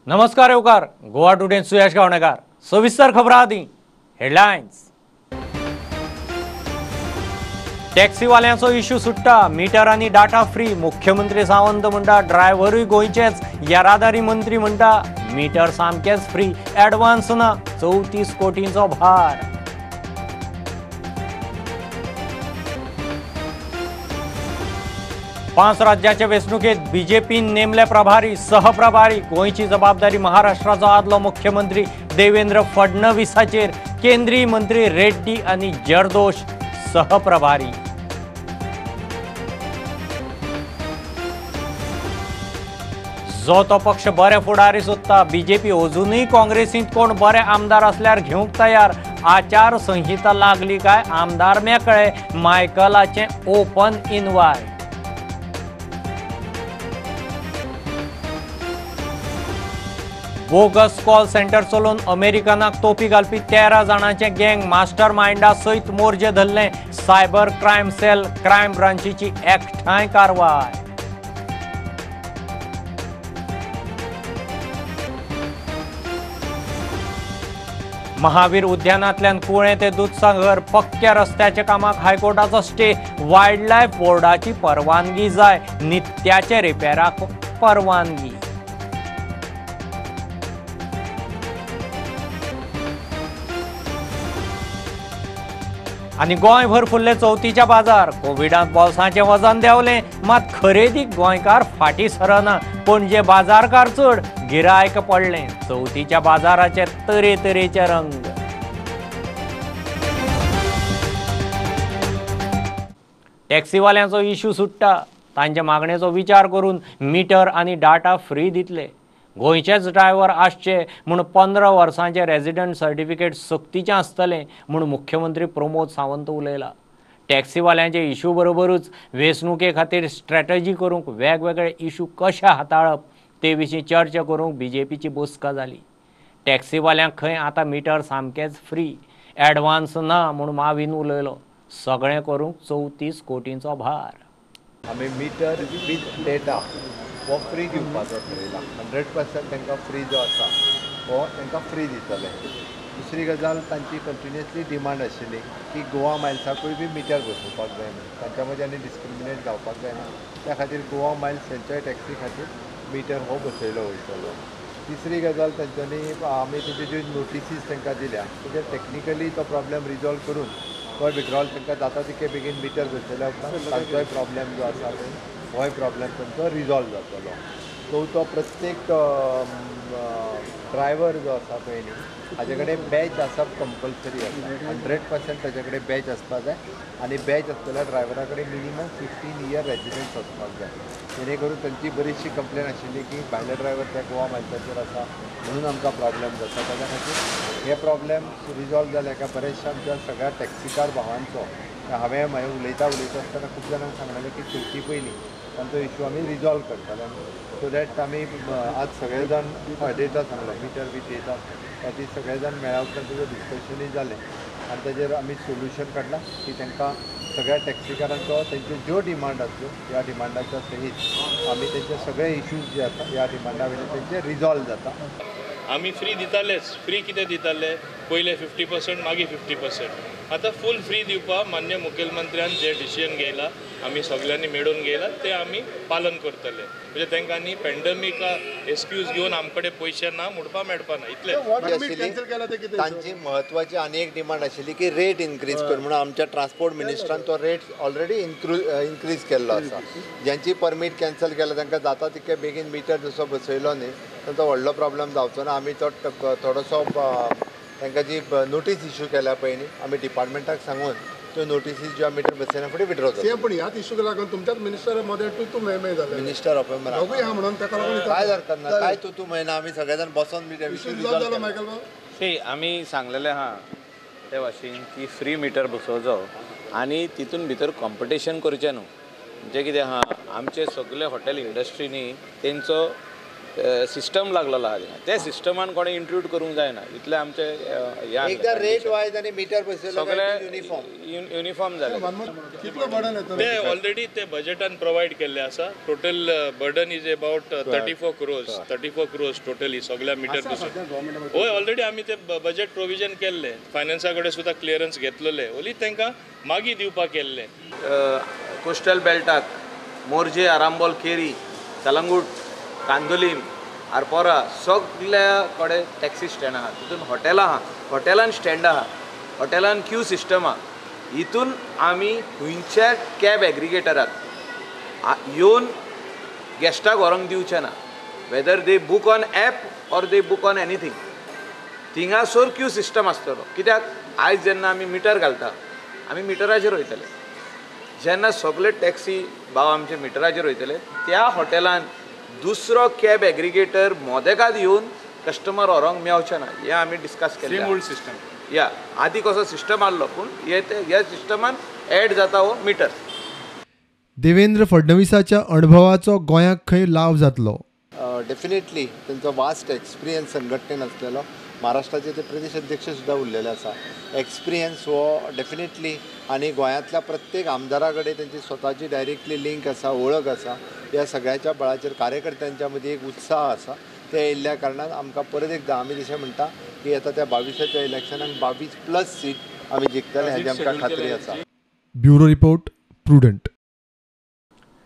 नमस्कार येवकार गोवा टुडे सुयश गावणेकार। सविस्तर खबरां आदी हेडलायन्स। टॅक्सीवाल्यांचो इश्यू सुट्टा, मिटर आनी डाटा फ्री। मुख्यमंत्री सावंत म्हणटा ड्रायव्हरूय गोंयचेच, येरादारी मंत्री म्हणटा मिटर सामकेच फ्री, ॲडवान्स ना, 34 कोटींचो भार। पांच राज्याचे वेंचणुकेत बीजेपीन नेमले प्रभारी सहप्रभारी। गोंयची जबाबदारी महाराष्ट्राचो आदलो मुख्यमंत्री देवेंद्र फडणवीसाचेर, केंद्रीय मंत्री रेड्डी आनी जरदोश सहप्रभारी। जो तो पक्ष बरे फुडारी सोदता, बीजेपी अजूनय काँग्रेसींत कोण बरे आमदार आसल्यार घेवंक तयार। आचार संहिता लागली काय आमदार मेकळे, मायकलाचें open invite. Bogus call centre चलोवन अमेरिकनाक तोपी घालपी 13 जाणांचे गँग मास्टर मायंडा सयत मोर्जे धरलें। सायबर क्रायम सेल क्रायम ब्रांचीची एकठांय कारवाय। महावीर उद्यानांतल्यान कुळें ते दुदसागर पक्क्या रस्त्याच्या कामाक हायकोर्टाचो स्टे। वायल्ड लायफ बोर्डाची परवानगी जाय, नित्याचे रिपेराक परवानगी। आनी गोंयभर फुल्ले चवथीच्या बाजार। कोविडांत बोल्सांचें वजन देंवलें, मात खरेदीक गोंयकार फाटीं सरना। पणजे बाजारकार चड, गिरायक पडलें। चवथीच्या बाजाराचे तरेतरेचे रंग। टॅक्सीवाल्यांचो इश्यू सुट्टा, तांच्या मागणेचो विचार करून मिटर आनी डाटा फ्री दितले। गोंयचेच ड्रायव्हर आसचे म्हूण 15 वर्सांचे रेजिडंट सर्टिफिकेट सक्तीचें आसतलें म्हूण मुख्यमंत्री प्रमोद सावंत उलयला। टॅक्सीवाल्यांचे इश्यू बरोबरूच वेंचणुके खातीर स्ट्रॅटजी करूंक वेगवेगळे इश्यू कशे हाताळप ते विशीं चर्चा करूंक बीजेपीची बसका जाली। टॅक्सीवाल्यांक खंय आतां मिटर सामकेंच फ्री, ॲडवान्स ना म्हूण मावीन उलयलो। सगळें करूंक 34 कोटींचो भार। आमी मिटर वीथ डेटा हो फ्री दिवपाचो ठरयला। 100% तांकां फ्री जो आसा हो तांकां फ्री दितले। दुसरी गजाल, तांची कंटिन्युअसली डिमांड आशिल्ली की गोवा मायल्साकूय बी मिटर बसोवपाक जाय म्हणून, तांच्या मदीं आनी डिस्क्रिमिनेट जावपाक जायना, त्या खातीर गोवा मायल्स हेंच्याय टॅक्सी खातीर मिटर हो बसयलो वयतलो। तिसरी गजाल, तांच्यांनी आमी तेंच्यो ज्यो नोटिसीस तांकां दिल्या तेजेर टॅक्निकली तो प्रॉब्लेम रिजॉल्व करून तो विड्रॉल तांकां जाता तितके बेगीन मिटर बसयल्या उपरांत तांचोय प्रॉब्लेम जो आसा पळय होय प्रॉब्लेम तांचो रिजॉल्व जातलो। चवथो, प्रत्येक ड्रायव्हर जो आसा पळय न्ही हाजे कडेन बॅच आसप कंपल्सरी आसा। 100% ताजे कडेन बॅच आसपाक जाय आनी बॅच आसतल्या ड्रायव्हरा कडेन मिनिमम 15 इयर रेजिडंट्स आसपाक जाय, जेणे करून तांची बरीचशी कंप्लेन आशिल्ली की भायले ड्रायव्हर त्या गोवा मायल्साचेर आसा म्हणून आमकां प्रॉब्लेम जाता। ताज्या खातीर हे प्रॉब्लेम रिजॉल्व जाले काय बरेचशे आमच्या सगळ्या टॅक्सीकार भावांचो हांवें मागीर उलयता उलयता आसतना खूब जाणांक सांगलेलें की चवथी पयलीं तांचो इश्यू आमी रिजॉल्व करतले। सो that आमी आज सगळे जाण डेटा सांगलो, मिटर वीथ डेटा खातीर सगळे जाण मेळ्ळ्या उपरांत तेजो डिस्कशनूय जालें आनी ताजेर आमी सोल्युशन काडलां की तांकां सगळ्या टॅक्सीकारांचो तेंच्यो ज्यो डिमांड आसल्यो ह्या डिमांडाच्या सहीत आमी तेंचे सगळे इश्यूज जे आसा ह्या डिमांडा वयल्यान तेंचे रिजॉल्व जाता। आमी फ्री दितालेच। फ्री कितें दिताले? पयले 50%, मागीर 50%। आतां फूल फ्री दिवपाक मान्य मुखेलमंत्र्यान जे डिसिजन घेयला आमी सगळ्यांनी मेळून घेयला ते आमी पालन करतले। म्हणजे तांकां न्ही पेंडमिका एक्सक्यूज घेवन आमचे कडेन पयशे ना म्हणपा मेळपा ना, इतलें। तांची म्हत्वाची आनी एक डिमांड आशिल्ली की रेट इन्क्रीज कर म्हणून आमच्या ट्रान्सपोर्ट मिनिस्टरान तो रेट ऑलरेडी इन्क्रीज केल्लो आसा। ज्यांची परमीट कॅन्सल केला तांकां जाता तितके बेगीन मिटर जसो बसयलो न्ही तांचो व्हडलो प्रॉब्लेम जावचो ना। आमी तो थोडोसो तांकां जी नोटीस इश्यू केल्या पळय न्ही आमी डिपार्टमेंटाक सांगून त्यो नोटिसीस ज्यो मिटर बसयना फुडें विड्रॉ जाता। पूण ह्याच इश्यूक लागून तुमच्याच मिनिस्टर मदें तूं तूं मेय मेय जालें। मिनिस्टर म्हणून ताका लागून काय हरकत ना, काय तूं तूं मेयना, आमी सगळे जाण बसोन रिजॉल्व मायकल बाब। सी आमी सांगलेलें आहा ते भाशेन की फ्री मिटर बसोवचो आनी तितून भितर कॉम्पिटिशन करचें न्हू। म्हणजे कितें आहा, आमचे सगळे हॉटेल इंडस्ट्रीनी तेंचो सिस्टम लागलेलो आहा थिंगा, ते सिस्टमान कोणें इंट्रूड करूंक जायना इतलें आमचें हें एकदा रेट वायज आनी मिटर बसयलो सगळे युनिफॉर्म युनिफॉर्म जालें. कितलो बर्डन येतलो ते ऑलरेडी ते बजेटान प्रोवायड केल्ले आसा. Total burden is about 34 crores, 34 crores totally सगळ्या मिटर बसून. हय, ऑलरेडी आमी ते बजेट प्रोविजन केल्ले, फायनान्सा कडेन सुद्दां क्लियरन्स घेतलेले, ओली तांकां मागीर दिवपाक केल्ले. कोस्टल बेल्टाक मोरजे, आरांबोल, केरी, कलंगूट, कांदोलीम, आरपोरा सगल्या कडेन टॅक्सी स्टँड आहा. तितून हॉटेलां आहा, हॉटेलान स्टँड आहा, हॉटेलान क्यू सिस्टम आहा. हितून आमी खंयच्या कॅब एग्रिगेटराक येवन गेस्टाक व्हरोंक दिवचे ना, whether they book on app or they book on anything. थिंगासर Q system आसतलो. कित्याक आयज जेन्ना आमी मिटर घालता आमी मिटराचेर वयतले, जेन्ना सगळे टॅक्सी भाव आमचे मिटराचेर वयतले त्या हॉटेलान दुसरो कॅब एग्रिगेटर मोदेकात येवन कस्टमर व्हरोंक मेवचे ना, हें आमी डिस्कस केलें. सेम ओल्ड सिस्टम या आदी कसो सिस्टम आहलो पूण ह्या सिस्टमान एड जाता हो मिटर. देवेंद्र फडणवीसाच्या अणभवाचो गोंयाक खंय लाव जातलो? डेफिनेटली तेंचो वास्ट एक्सपिरियन्स संघटनेन आसलेलो, महाराष्ट्राचे ते प्रदेश अध्यक्ष सुद्दां उरलेले आसा. एक्सपिरियन्स हो डेफिनेटली आनी गोंयांतल्या प्रत्येक आमदारा कडेन तेंची स्वताची डायरेक्टली लिंक आसा, वळख आसा. ह्या सगळ्याच्या बळाचेर कार्यकर्त्यांच्या मदीं एक उत्साह आसा. ते येयल्ल्या कारणान आमकां परत एकदां आमी जशें म्हणटा की येता त्या 22च्या इलेक्शनाक 22+ सीट आमी जिखतले हेजी आमकां खात्री आसा. Bureau report, Prudent.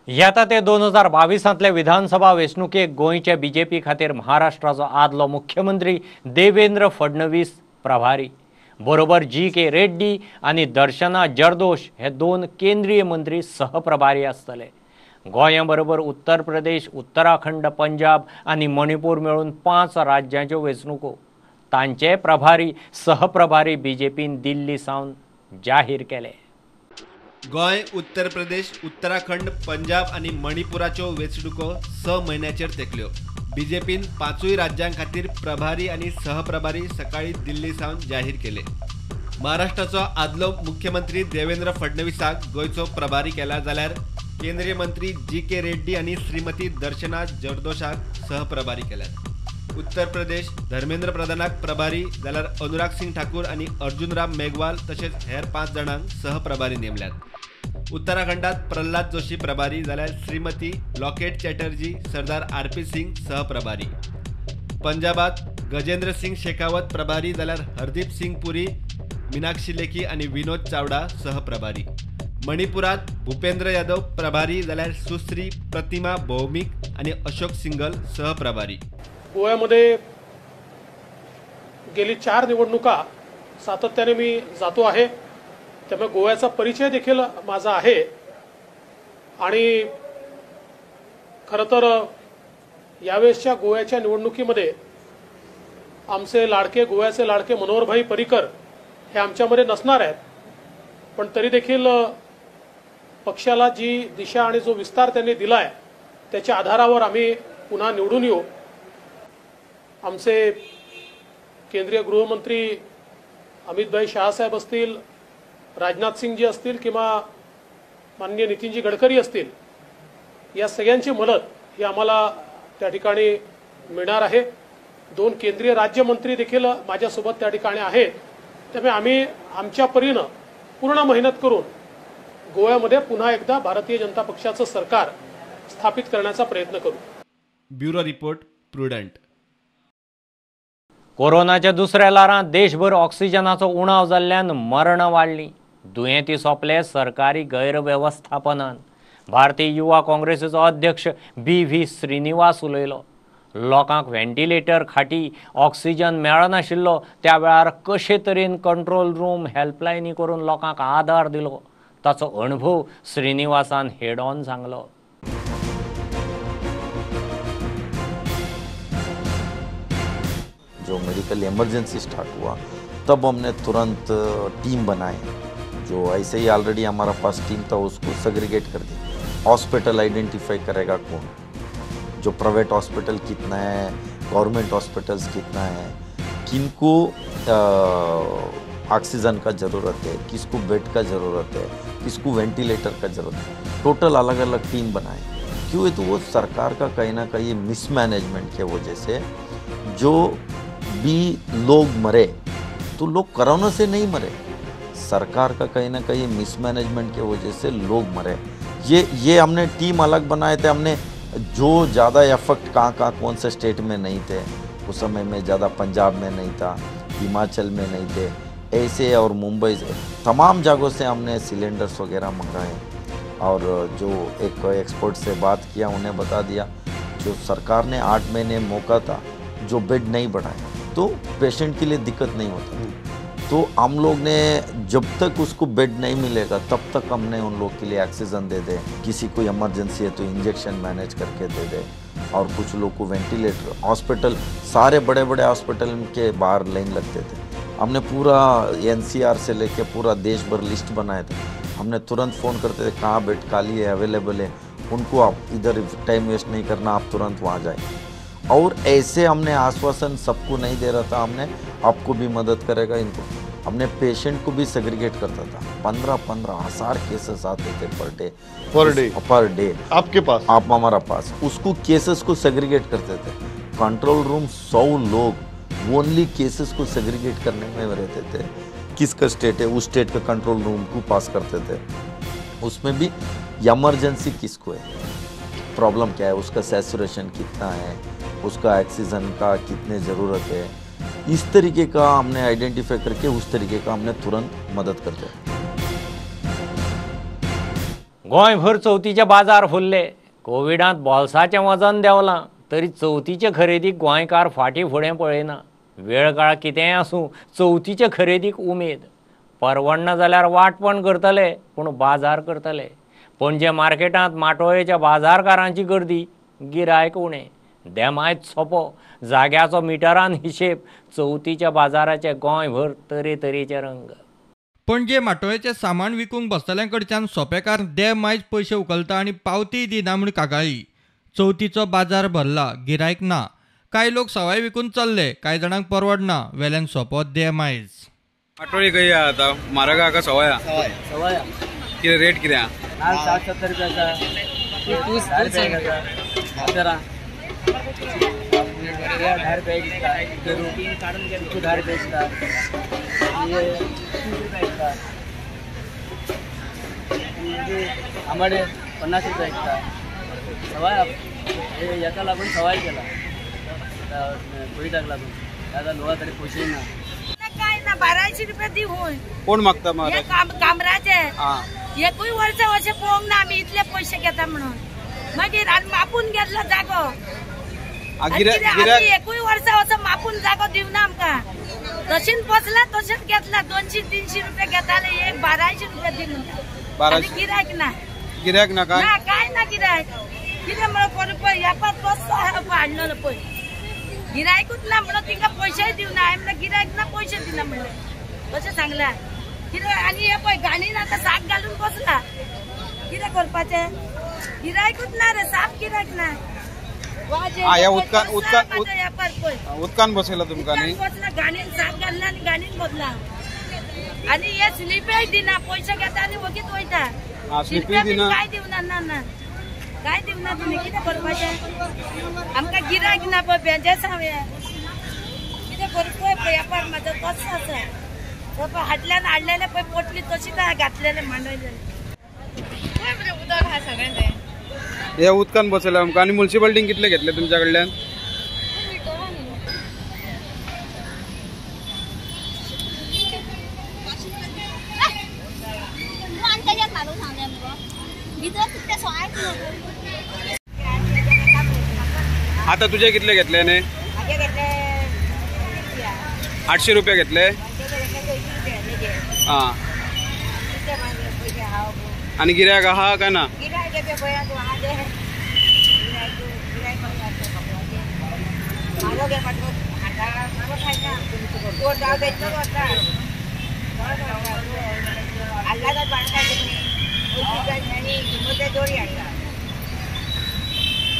येता ते 2022 विधानसभा वेंचणुकेक गोंयचे बीजेपी खातीर महाराष्ट्राचो आदलो मुख्यमंत्री देवेंद्र फडणवीस प्रभारी, बरोबर जी के रेड्डी आनी दर्शना जरदोश हे 2 केंद्रीय मंत्री सहप्रभारी आसतले. गोंया बरोबर उत्तर प्रदेश, उत्तराखंड, पंजाब आनी मणिपूर मेळून 5 राज्यांच्यो वेंचणुको तांचे प्रभारी सहप्रभारी बीजेपीन दिल्ली सावन जाहीर केले. गोंय, उत्तर प्रदेश, उत्तराखंड, पंजाब आनी मणिपुराच्यो वेंचणुको 6 म्हयन्याचेर तेंकल्यो. बीजेपीन 5 राज्यां खातीर प्रभारी आनी सहप्रभारी सकाळी दिल्ली सावन जाहीर केले. महाराष्ट्राचो आदलो मुख्यमंत्री देवेंद्र फडणवीसाक गोंयचो प्रभारी केला जाल्यार केंद्रीय मंत्री जी के रेड्डी आनी श्रीमती दर्शना जरदोशाक सहप्रभारी केल्यात. उत्तर प्रदेश धर्मेंद्र प्रधानाक प्रभारी जाल्यार अनुराग सिंग ठाकूर आनी अर्जुन राम मेघवाल तशेंच हेर 5 जाणांक सहप्रभारी नेमल्यात. उत्तराखंडात प्रल्हाद जोशी प्रभारी जाल्यार श्रीमती लॉकेट चॅटर्जी, सरदार आर पी सिंग सहप्रभारी. पंजाबात गजेंद्र सिंग शेखावत प्रभारी जाल्यार हरदीप सिंग पुरी, मीनाक्षी लेखी आनी विनोद चावडा सहप्रभारी. मणिपुरात भूपेंद्र यादव प्रभारी जाल्यार सुश्री प्रतिमा भौमिक आनी अशोक सिंगल सहप्रभारी. गोव्यामध्ये गेली 4 निवडणुका सातत्याने मी जातो आहे, त्यामुळे गोव्याचा परिचय देखील माझा आहे. आणि खरं तर यावेळेसच्या गोव्याच्या निवडणुकीमध्ये आमचे लाडके, गोव्याचे लाडके मनोहरभाई पर्रीकर हे आमच्यामध्ये नसणार आहेत, पण तरी देखील पक्षाला जी दिशा आणि जो विस्तार त्यांनी दिला आहे त्याच्या आधारावर आम्ही पुन्हा निवडून येऊ. आमचे केंद्रीय गृहमंत्री अमितभाई शहासाहेब असतील, राजनाथ सिंगजी असतील किंवा माननीय नितीनजी गडकरी असतील, या सगळ्यांची मदत ही आम्हाला त्या ठिकाणी मिळणार आहे. 2 केंद्रीय राज्यमंत्री देखील माझ्यासोबत त्या ठिकाणी आहेत. त्यामुळे आम्ही आमच्या परीनं पूर्ण मेहनत करून गोव्यामध्ये पुन्हा एकदा भारतीय जनता पक्षाचं सरकार स्थापित करण्याचा प्रयत्न करू. Bureau report, Prudent. कोरोनाच्या दुसऱ्या ल्हारांत देशभर ऑक्सिजनाचो उणाव जाल्ल्यान मरणां वाडलीं. दुयेंती सोंपले सरकारी गैरवेवस्थापनान. भारतीय युवा काँग्रेसीचो अध्यक्ष बी व्ही श्रीनिवास उलयलो. लोकांक व्हेंटिलेटर, खाटी, ऑक्सिजन मेळनाशिल्लो त्या वेळार कशे तरेन कंट्रोल रूम, हेल्पलायनी करून लोकांक आदार दिलो ताचो अणभव श्रीनिवासान हेड ऑन सांगलो. जो मेडिकल इमरजेंसी स्टार्ट हुआ तब हमने तुरंत टीम बनाए, जो ऐसे ही ऑलरेडी हमारा पास टीम था उसको सेग्रीगेट कर दिया। हॉस्पिटल आइडेंटिफाई करेगा कौन, जो प्राइवेट हॉस्पिटल कितना है, गवर्नमेंट हॉस्पिटल्स कितना है, किनको ऑक्सीजन का ज़रूरत है, किसको बेड का ज़रूरत है, किसको वेंटिलेटर का ज़रूरत है, टोटल अलग अलग टीम बनाए। क्यों है? तो वो सरकार का कहीं ना कहीं मिसमैनेजमेंट के वजह से जो भी लोग मरे, तो लोग कोरोना से नहीं मरे, सरकार का कहीं ना कहीं मिसमैनेजमेंट के वजह से लोग मरे। ये हमने टीम अलग बनाए थे, हमने जो ज़्यादा इफेक्ट कहाँ कहाँ कौन से स्टेट में नहीं थे उस समय में, ज़्यादा पंजाब में नहीं था, हिमाचल में नहीं थे ऐसे, और मुंबई से तमाम जगहों से हमने सिलेंडर्स वगैरह मंगाए और जो एक एक्सपर्ट से बात किया उन्हें बता दिया जो सरकार ने 8 महीने मौका था, जो बेड नहीं बढ़ाए तो पेशेंट के लिए दिक्कत नहीं होता। तो हम लोग ने जब तक उसको बेड नहीं मिलेगा तब तक हमने उन लोग के लिए ऑक्सीजन दे दे, किसी को इमरजेंसी है तो इंजेक्शन मैनेज करके दे दे, और कुछ लोग को वेंटिलेटर, हॉस्पिटल सारे बड़े बड़े हॉस्पिटल के बाहर लाइन लगते थे। हमने पूरा एनसीआर से लेके पूरा देश भर लिस्ट बनाए थे, हमने तुरंत फ़ोन करते थे कहाँ बेड खाली है, अवेलेबल है, उनको आप इधर टाइम वेस्ट नहीं करना, आप तुरंत वहाँ जाए। और ऐसे हमने आश्वासन सबको नहीं दे रहा था, हमने आपको भी मदद करेगा इनको, हमने पेशेंट को भी सेग्रीगेट करता था। 15-15 हज़ार केसेस आते थे पर डे आपके पास, आप हमारा पास, उसको केसेस को सेग्रीगेट करते थे। कंट्रोल रूम 100 लोग ओनली केसेस को सेग्रीगेट करने में रहते थे, किसका स्टेट है उस स्टेट का कंट्रोल रूम को पास करते थे, उसमें भी इमरजेंसी किसको है, प्रॉब्लम क्या है, उसका सैचुरेशन कितना है, उसका ऑक्सीजन का कितने ज़रूरत है, इस तरीके का हमने आइडेंटिफाई करके उस तरीके का हमने तुरंत मदद करते। गोंयभर चवथीचे बाजार फुल्ले, कोविडांत बोल्साचें वजन देंवलां तरी चवथीचे खरेदीक गोंयकार फाटीं फुडें पळयना। वेळ काळ कितेंय आसूं चवथीचे खरेदीक उमेद, परवडना जाल्यार वांटपण करतले पूण बाजार करतले। पणजे मार्केटांत माटोळेच्या बाजारकारांची गर्दी, गिरायक उणें, देमायत सोपो, जाग्याचो मिटरान हिशेब, चवथीच्या बाजाराचे गोंयभर तरेतरेचे रंग। पणजे माटोळेचें सामान विकूंक बसतल्यां कडच्यान सोपेकार देमायज पयशे उखलता आनी पावतीय दिना म्हूण कागाळी। चवथीचो बाजार भरला, गिरायक ना, कांय लोक सवाय विकून चल्ले, कांय जाणांक परवडना, वेल्यान सोपो देमायज। माटोळी खंय आतां म्हारग आहा काय सवाय आहा? सवाय। कितें रेट कितें आहा? 60-70 रुपया आसा, 30 10 रुपया दिसता, 10 रुपया दिसता, 30 रुपया दिसता, आंबाडे 50 रुपया दिसता। सवाय हेका लागून सवाय केला, कोविडाक लागून आतां लोकां कडेन पयशे ना। काय ना 1200 रुपया दी होय। कोण मागता कामराचे एकूय वर्सा अशें पळोवंक ना आमी इतले पयशे घेता म्हणून, मागीर आनी मापून घेतलो जागो, आमी एकूय वर्सा असो मापून जागो दिवना आमकां, तशीच बसला तशेंच घेतला। 200-300 रुपया घेताले, एक 1200 रुपया दी म्हणटा। गिरायक ना, गिरायक ना, काय ना, काय ना गिरायक, कितें म्हणून करूं पळय, वेपार कसो हाडलेलो पळय, गिरायकूच ना म्हणून तिंका पयशेय दिवना। हांवें म्हणलें गिरायक ना पयशे दिना म्हणलें, अशें सांगलां। कितें आनी हे पळय गाणीन आतां साक घालून बसला, कितें करपाचें, गिरायकूच ना रे, साप गिरायक ना। उदकान बसयला तुमकां न्ही, बसला गाणीन साक घालना आनी गाणीन बसला, आनी हे स्लिपय दिना, पयशे घेता आनी वगीत वयता, स्लिपय दिना, काय दिवना, ना ना काय दिवना तुमी, कितें करपाचें, आमकां गिरायक ना पळय, बेंजेसांव हें कितें करूं पळय, वेपार म्हाजो कसो आसा, पळय हाडल्यान हाडलेलें पळय पोटली तशीच घातलेलें मांडयलें। उदक आहा सगळें तें हे उदकान बसयला आमकां। आनी म्युनिसिपालिटीन कितले घेतले तुमच्या कडल्यान? आता तुझे कितले घेतले ने? 800 रुपये घेतले। हां, आनी गिरायक आहा काय ना?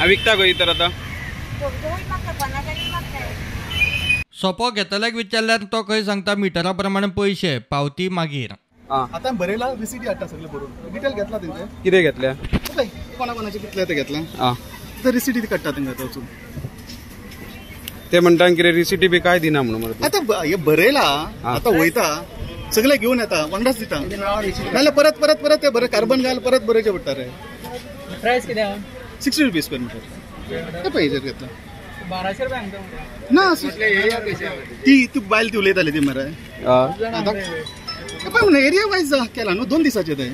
विकता खंय तर आतां? सोपो घेतल्याक विचारल्यार तो खंय सांगता मिटरा प्रमाणे पयशे, पावती मागीर। आतां बरयला रिसिटी हाडटा सगळें बरोवन डिटेल घेतला तेंचे. कितें घेतल्या? कोणा कोणाचे कितले ते घेतला ते रिसिटी काडटा तेंका वचून. ते म्हणटा कितें रिसिटी बी काय दिना म्हणून. आतां हे बरयला आतां वयता सगळे घेवन येता वांगडाच दिता, नाल्यार परत परत परत ते बरें कार्बन घाल परत बरोवचें पडटा रे. प्रायस कितें आहा? 60 रुपीज स्क्वेअर मिटर. ते पळय हेजेर घेतला 1200 रुपया ना. ती तू बायल ती उलयताली ती मरे पळय एरिया वायज केला न्हू 2 दिसाचे ते.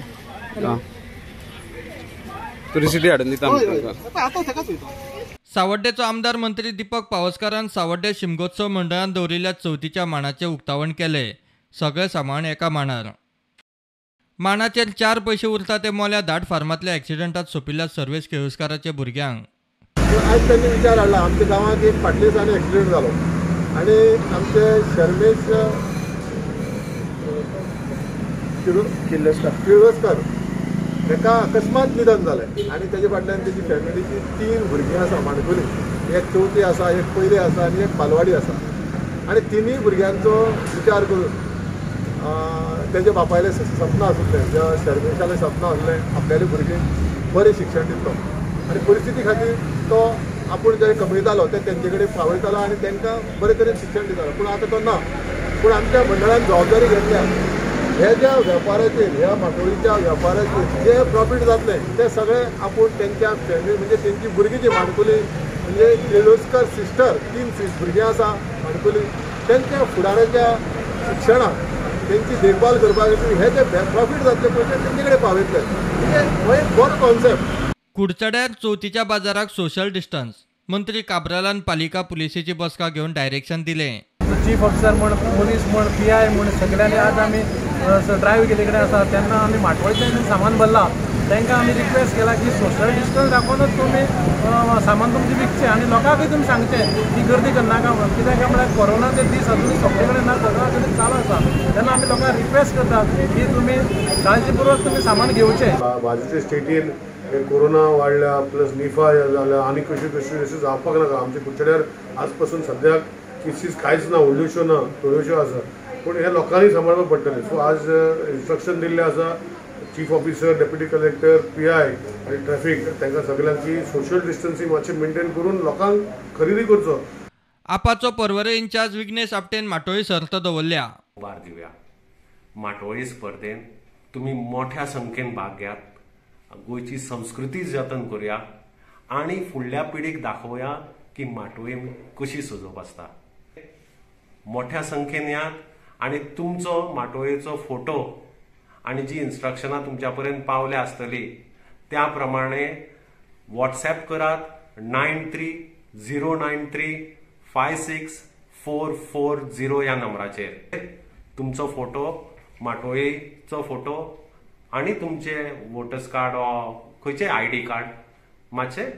रिसिटी हाडून दिता आतां ताकाच वयता. सावड्डेचो आमदार मंत्री दीपक पावसकारान सावड्डे शिमगोत्सव मंडळान दवरिल्ल्या चवथीच्या माणाचें उक्तावण केलें. सगळें सामान एका माणार. माणाचेर 4 पयशे उरता ते मोल्या दाट फार्मांतल्या एक्सिडंटात सोंपिल्ल्या सर्वेश केळुस्काराच्या भुरग्यांक. आयज त्यांनी विचार हाडला आमच्या गांवांत एक फाटल्या दिसांनी एक्सिडंट जालो आनी आमचे शर्मेश किर्लोस्कर हेका अकस्मात निधन जालें आनी तेजे फाटल्यान तेजी फॅमिलीची 3 भुरगीं आसा माणकुली, एक चवथी आसा, एक पयली आसा आनी एक बालवाडी आसा. आनी तिनूय भुरग्यांचो विचार करून तेजे बापायलें सपन आसलें, ज्या शर्मेशालें सपन आसलें आपल्याले भुरगीं बरें शिक्षण दितलो आनी परिस्थिती खातीर तो आपूण जें कमयतालो तें तेंचे कडेन पावयतालो आनी तांकां बरे तरेन शिक्षण दितालो. पूण आतां तो ना. पूण आमच्या मंडळान जबाबदारी घेतल्या हे ज्या वेपाराचेर, ह्या माटोळीच्या वेपाराचेर जे प्रॉफीट जातलें तें सगळें आपूण तेंच्या फॅमिली म्हणजे तेंची भुरगीं जी माणकुली म्हणजे किर्लोस्कर सिस्टर 3 भुरगीं आसा माणकुली, तेंच्या फुडाराच्या शिक्षणाक तेंची देखभाल करपा खातीर हे जे प्रॉफीट जातले पयशे तेंचे कडेन पावयतले. म्हणजे हो एक बरो कॉन्सेप्ट. कुडचड्यार चवथीच्या बाजाराक सोशल डिस्टन्स. मंत्री काब्रालान पालिका पुलिसेची बसका घेवन डायरेक्शन दिलें. चीफ ऑफिसर म्हण, पोलीस म्हण, पी I म्हण सगळ्यांनी आज आमी ड्रायव्ह केल्ले कडेन आसा तेन्ना आमी माटवळीचें सामान भरलां तांकां आमी रिक्वेस्ट केला की सोशल डिस्टन्स राखूनच तुमी सामान तुमचें विकचें आनी लोकांकूय तुमी सांगचें की गर्दी करनाका म्हणून. कित्याक काय म्हळ्यार कोरोनाचे दीस अजून सगळे कडेन ना, सगळ्या कडेन चालू आसा. तेन्ना आमी लोकांक रिक्वेस्ट करतात की तुमी काळजीपुर्वक तुमी सामान घेवचें. बाजूचे स्टेटीन कोरोना वाडल्या प्लस निफा जाल्या आनी कश्यो कश्यो अश्यो जावपाक नाका. आमच्या कुडचड्यार आज पासून सद्याक केसीस कांयच ना, व्हडल्योश्यो ना, थोड्योश्यो आसा, पूण हे लोकांनी सांबाळपाक पडटलें. सो आज इन्स्ट्रक्शन दिल्लें आसा chief officer, deputy collector, PI आनी ट्रॅफिक तांकां सगल्यांक की सोशल डिस्टन्सिंग मातशें मेंटेन करून लोकांक खरेदी करचो. आपाचो पर्वरे इन्चार्ज विघ्नेश आपटेन माटोळी सर्त दवरल्या. उबार दिवया माटोळी स्पर्धेन तुमी मोठ्या संख्येन भाग घेयात, गोंयची संस्कृती जतन करूया आनी फुडल्या पिढीक दाखोवया की माटोळी कशी सजोवप आसता. मोठ्या संख्येन यात आनी तुमचो माटोळेचो फोटो आनी जी इन्स्ट्रक्शनां तुमच्या पर्यंत पावल्या आसतली त्या प्रमाणे वॉट्सएप करात 9309 35644 ह्या नंबराचेर. तुमचो फोटो, माटोळेचो फोटो आनी तुमचे वोटर्स कार्ड वा खंयचें आयडी कार्ड मातशें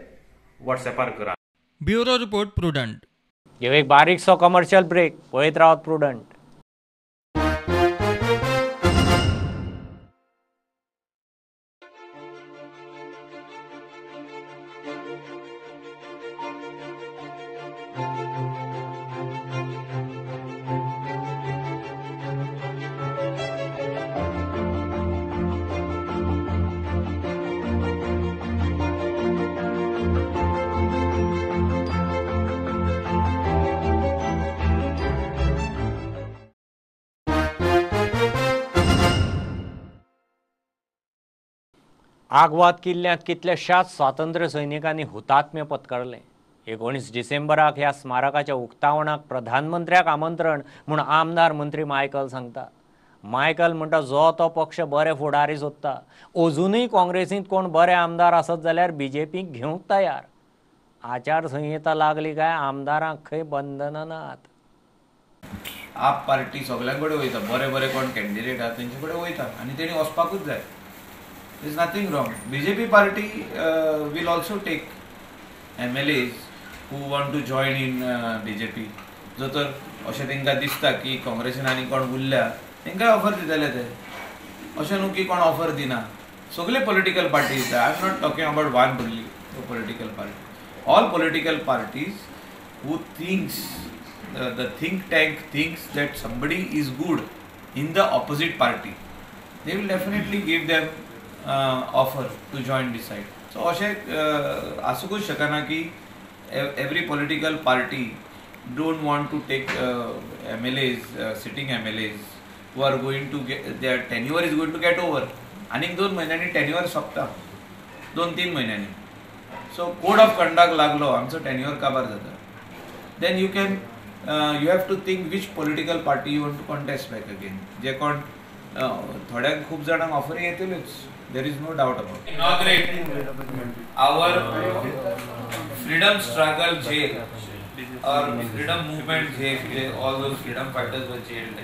वॉट्सएपार करात. Bureau report, Prudent. एक बारीकसो कमर्शियल ब्रेक. पळयत रावत प्रुडंट. आगवाद किल्ल्यांत कितल्याशाच स्वातंत्र्य सैनिकांनी हुतात्म्य पत्करलें. 19 डिसेंबराक ह्या स्मारकाच्या उक्तावणाक प्रधानमंत्र्याक आमंत्रण म्हूण आमदार मंत्री मायकल सांगता. मायकल म्हणटा जो तो पक्ष बरे फुडारी सोदता, अजुनूय काँग्रेसींत कोण बरे आमदार आसत जाल्यार बीजेपीक घेवंक तयार. आचारसंहिता लागली काय आमदारांक खंय बंधनां नात. आप पार्टी सगळ्यां कडेन वयता, बरे बरे कोण कॅन्डिडेट आहा तेंचे कडेन वयता आनी तेणी वचपाकूच जाय. There's nothing wrong. BJP party will also take MLAs who want to join in BJP. जो तर अशें तांकां दिसता की काँग्रेसीन आनी कोण उरल्या तांकांय ऑफर दितले ते. अशें न्हू की कोण ऑफर दिना. सगळे political parties, I am not talking about one political party. All political parties who thinks, the think tank thinks that somebody is good in the opposite party, they will definitely give them offer to join this side. So अशें आसूंकूच शकना की every political party don't want to take MLAs, sitting MLAs who are going to get their tenure is going to get over. आनीक 2 म्हयन्यांनी tenure सोंपता, 2-3 म्हयन्यांनी. So code of conduct लागलो, आमचो tenure काबार जाता. Then you can you have to think which political party you want to contest back again. जे कोण थोड्यांक खूब जाणांक ऑफरी येतल्योच, there is no doubt about. Inaugurate our freedom struggle jail or freedom movement jail, all those freedom fighters were jailed,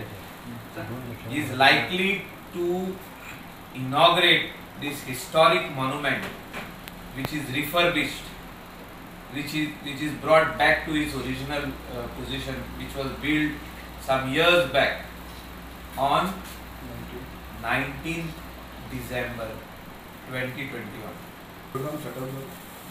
is likely to inaugurate this historic monument which is refurbished, which is brought back to its original position, which was built some years back on 19th December 2021.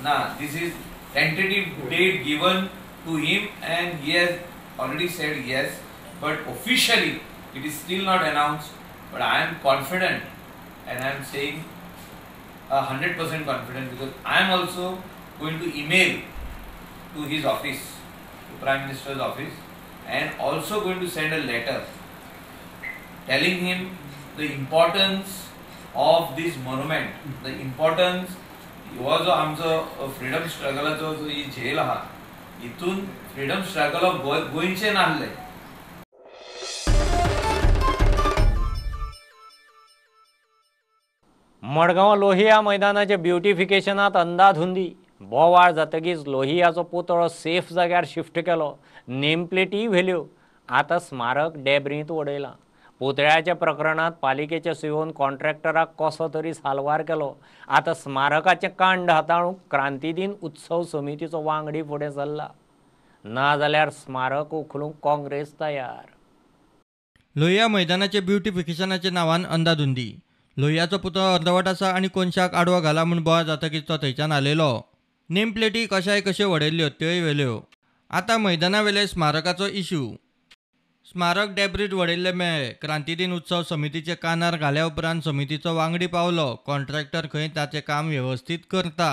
Now this is tentative date given to him and he has already said yes, but officially it is still not announced. But I am confident and I am saying 100% confident, because I am also going to email to his office, to Prime Minister's office, and also going to send a letter telling him the importance of this monument, the importance. हो जो आमचो freedom स्ट्रगलाचो जो ही झेल आहा, हितून freedom struggle of गोंयचें नासलें. मडगांव लोहिया मैदानाचे ब्युटिफिकेशनात अंदाधुंदी. बोवाळ जातकीच लोहियाचो पुतळो सेफ जाग्यार शिफ्ट केलो, नेमप्लेटीय व्हेल्यो. आतां स्मारक डेब्रींत उडयलां. पुतळ्याच्या प्रकरणांत पालिकेच्या सीओन कॉन्ट्रॅक्टराक कसो तरी साल्वार केलो. आतां स्मारकाचें कांड हाताळूंक क्रांतीदीन उत्सव समितीचो वांगडी फुडें सरला. नाजाल्यार स्मारक उखलूंक काँग्रेस तयार. लोहिया मैदानाचे ब्युटिफिकेशनाच्या नांवान अंदाधुंदी. लोहियाचो पुतळो अर्दवट आसा आनी कोनशाक आडवो घाला म्हूण बोवाळ जातकीच तो थंयच्यान हालयलो. नेमप्लेटी कशाय कश्यो वडयल्ल्यो त्योय व्हेल्यो. आतां मैदानावेले स्मारकाचो इशू. स्मारक डेब्रीट वडयल्ले मेळ्ळे. क्रांतीदीन उत्सव समितीचे कानार घाल्या उपरांत समितीचो वांगडी पावलो. कॉन्ट्रॅक्टर खंय ताचें काम वेवस्थीत करता.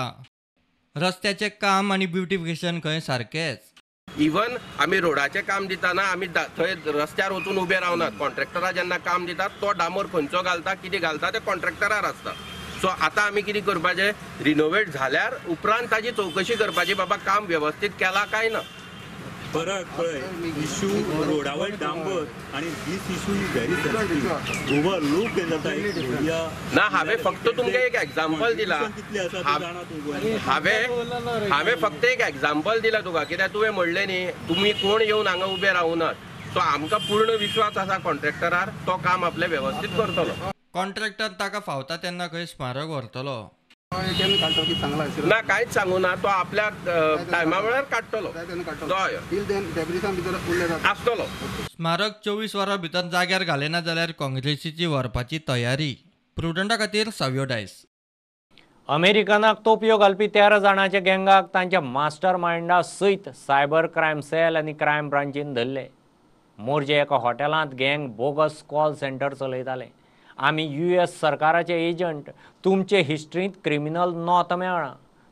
रस्त्याचें काम आनी ब्युटिफिकेशन खंय सारकेंच. इवन आमी रोडाचें काम दितना आमी थंय रस्त्यार वचून उबे रावनात. कॉन्ट्रॅक्टरा जेन्ना काम दितात तो डांबर खंयचो घालता, कितें घालता तें कॉन्ट्रॅक्टरार आसता. सो आतां आमी कितें करपाचें, रिनोवेट झाल्यार उपरांत ताजी चवकशी करपाची, बाबा काम वेवस्थीत केलां काय ना. फरक पळय, इशू रोडावयर डांबर आनी this issue is very sensitive, overlook जाता. ना, हांवें फक्त तुमकां एक एग्जाम्पल दिला, हांवें फक्त एक एग्जाम्पल दिला तुका, कित्याक तुवें म्हणलें न्ही तुमी कोण येवन हांगा उबे रावनात. सो आमकां पूर्ण विश्वास आसा कॉन्ट्रॅक्टरार, तो काम आपलें वेवस्थीत करतलो. कॉन्ट्रॅक्टर ताका फावता तेन्ना खंय स्मारक व्हरतलो. ना, कांयच सांगू ना, तो आपल्या टायमा वेळार काडटलो, आसतलो. स्मारक 24 वरां भितर जाग्यार घाले ना जाल्यार काँग्रेसीची व्हरपाची तयारी. प्रुडंटा खातीर सावियो डायस. अमेरिकनाक तोपयो घालपी 13 जाणांच्या गँगाक तांच्या मास्टर मायंडा सयत सायबर क्रायम सेल आनी क्रायम ब्रांचीन धरले. मोरजे एका हॉटेलांत गँग बोगस कॉल सेंटर चलयताले. आमी US सरकाराचे एजंट, तुमचे हिस्ट्रींत क्रिमिनल नोत मेळ्ळां,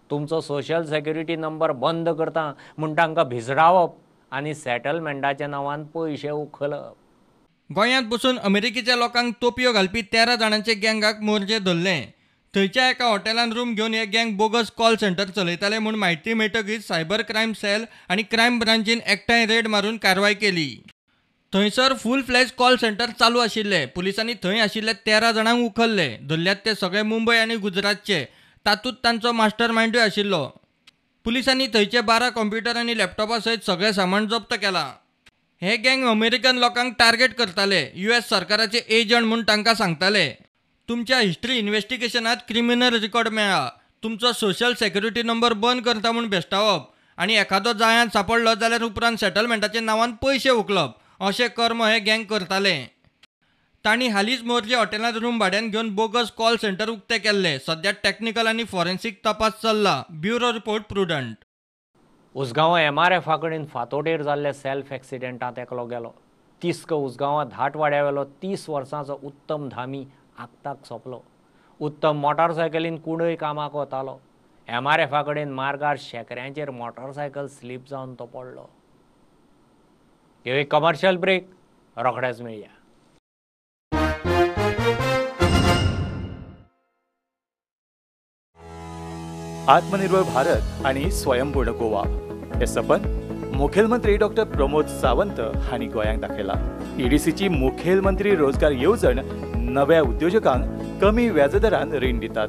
तुमचो सोशल सेक्युरिटी नंबर बंद करता म्हूण तांकां भिजडावप आनी सेटलमेंटाच्या नांवान पयशे उखलप. गोंयांत बसून अमेरिकेच्या लोकांक तोपयो घालपी 13 जाणांचे गँगाक मोरजे धरलें. थंयच्या एका हॉटेलान रूम घेवन हे गँग बोगस कॉल सेंटर चलयताले म्हूण म्हायती मेळटकीच सायबर क्रायम सेल आनी क्रायम ब्रांचीन एकठांय रेड मारून कारवाय केली. थंयसर फूल फ्लॅज कॉल सेंटर चालू आशिल्ले. पुलिसांनी थंय आशिल्ले 13 जाणांक उखल्ले. धरल्यात ते सगळे मुंबय आनी गुजरातचे. तातूंत तांचो मास्टर मायंडूय आशिल्लो. पुलिसांनी थंयचे 12 कॉम्प्युटर आनी लॅपटॉपा सयत सगळें सामान जप्त केलां. हे गँग अमेरिकन लोकांक टार्गेट करताले. US सरकाराचे एजंट म्हूण तांकां सांगताले, तुमच्या हिस्ट्री इन्व्हेस्टिगेशनात क्रिमिनल रिकॉर्ड मेळ्ळा, तुमचो सोशल सेक्युरिटी नंबर बंद करता म्हूण भेश्टावप आनी एखादो जायांत सापडलो जाल्यार उपरांत सेटलमेंटाच्या नांवान पयशे उखलप, अशें कर्म हे गँग करताले. तांणी हालींच मोरजे हॉटेलांत रूम भाड्यान घेवन बोगस कॉल सेंटर उक्तें केल्लें. सद्या टॅक्निकल आनी फॉरेन्सीक तपास चल्ला. Bureau report, Prudent. Usgao MRFा कडेन फातोडेर जाल्ल्या सेल्फ एक्सिडेंटांत एकलो गेलो. तिस्क उसगांवां धाटवाड्यावेलो 30 वर्सांचो उत्तम धामी आक्ताक सोंपलो. उत्तम मोटारसायकलीन कुंडय कामाक वतालो. एमआरएफा कडेन मार्गार शेकऱ्यांचेर मोटारसायकल स्लीप जावन तो पडलो. एक कमर्शियल ब्रेक, रोखडेच मेळया. आत्मनिर्भर भारत आणि स्वयंपूर्ण गोवा हे सपन मुखेलमंत्री डॉक्टर प्रमोद सावंत हांणी गोंयांक दाखयला. ईडीसीची मुखेलमंत्री रोजगार येवजण नव्या उद्योजकांक कमी व्याजदरान रीण दितात.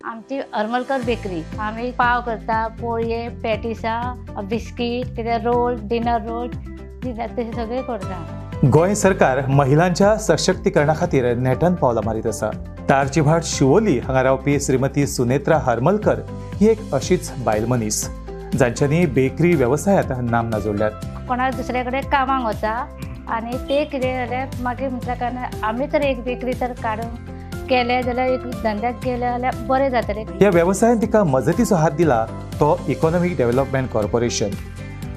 आमची हरमलकर बेकरी, आमी पाव करता, पोळये, पॅटिसां, बिस्कीट, कितें रोल, डिनर रोल ते सगळे करता. गोंय सरकार महिलांच्या सशक्तीकरणा खातीर नेटान पावलां मारीत आसा. तारचीभाट शिवोली हांगा रावपी श्रीमती सुनेत्रा हरमलकर ही एक अशीच बायल मनीस जांच्यांनी बेकरी वेवसायांत नामना जोडल्यात. कोणा दुसऱ्या कडेन कामाक वता आनी ते कितें जाल्यार मागीर म्हटल्या कारणान आमी तर एक बेकरी तर काडून केले जाल्यार एक धंद्याक गेले जाल्यार बरें जातलें. ह्या वेवसायान तिका मजतीचो हात दिला तो इकॉनॉमीक डेव्हलपमेंट कॉर्पोरेशन.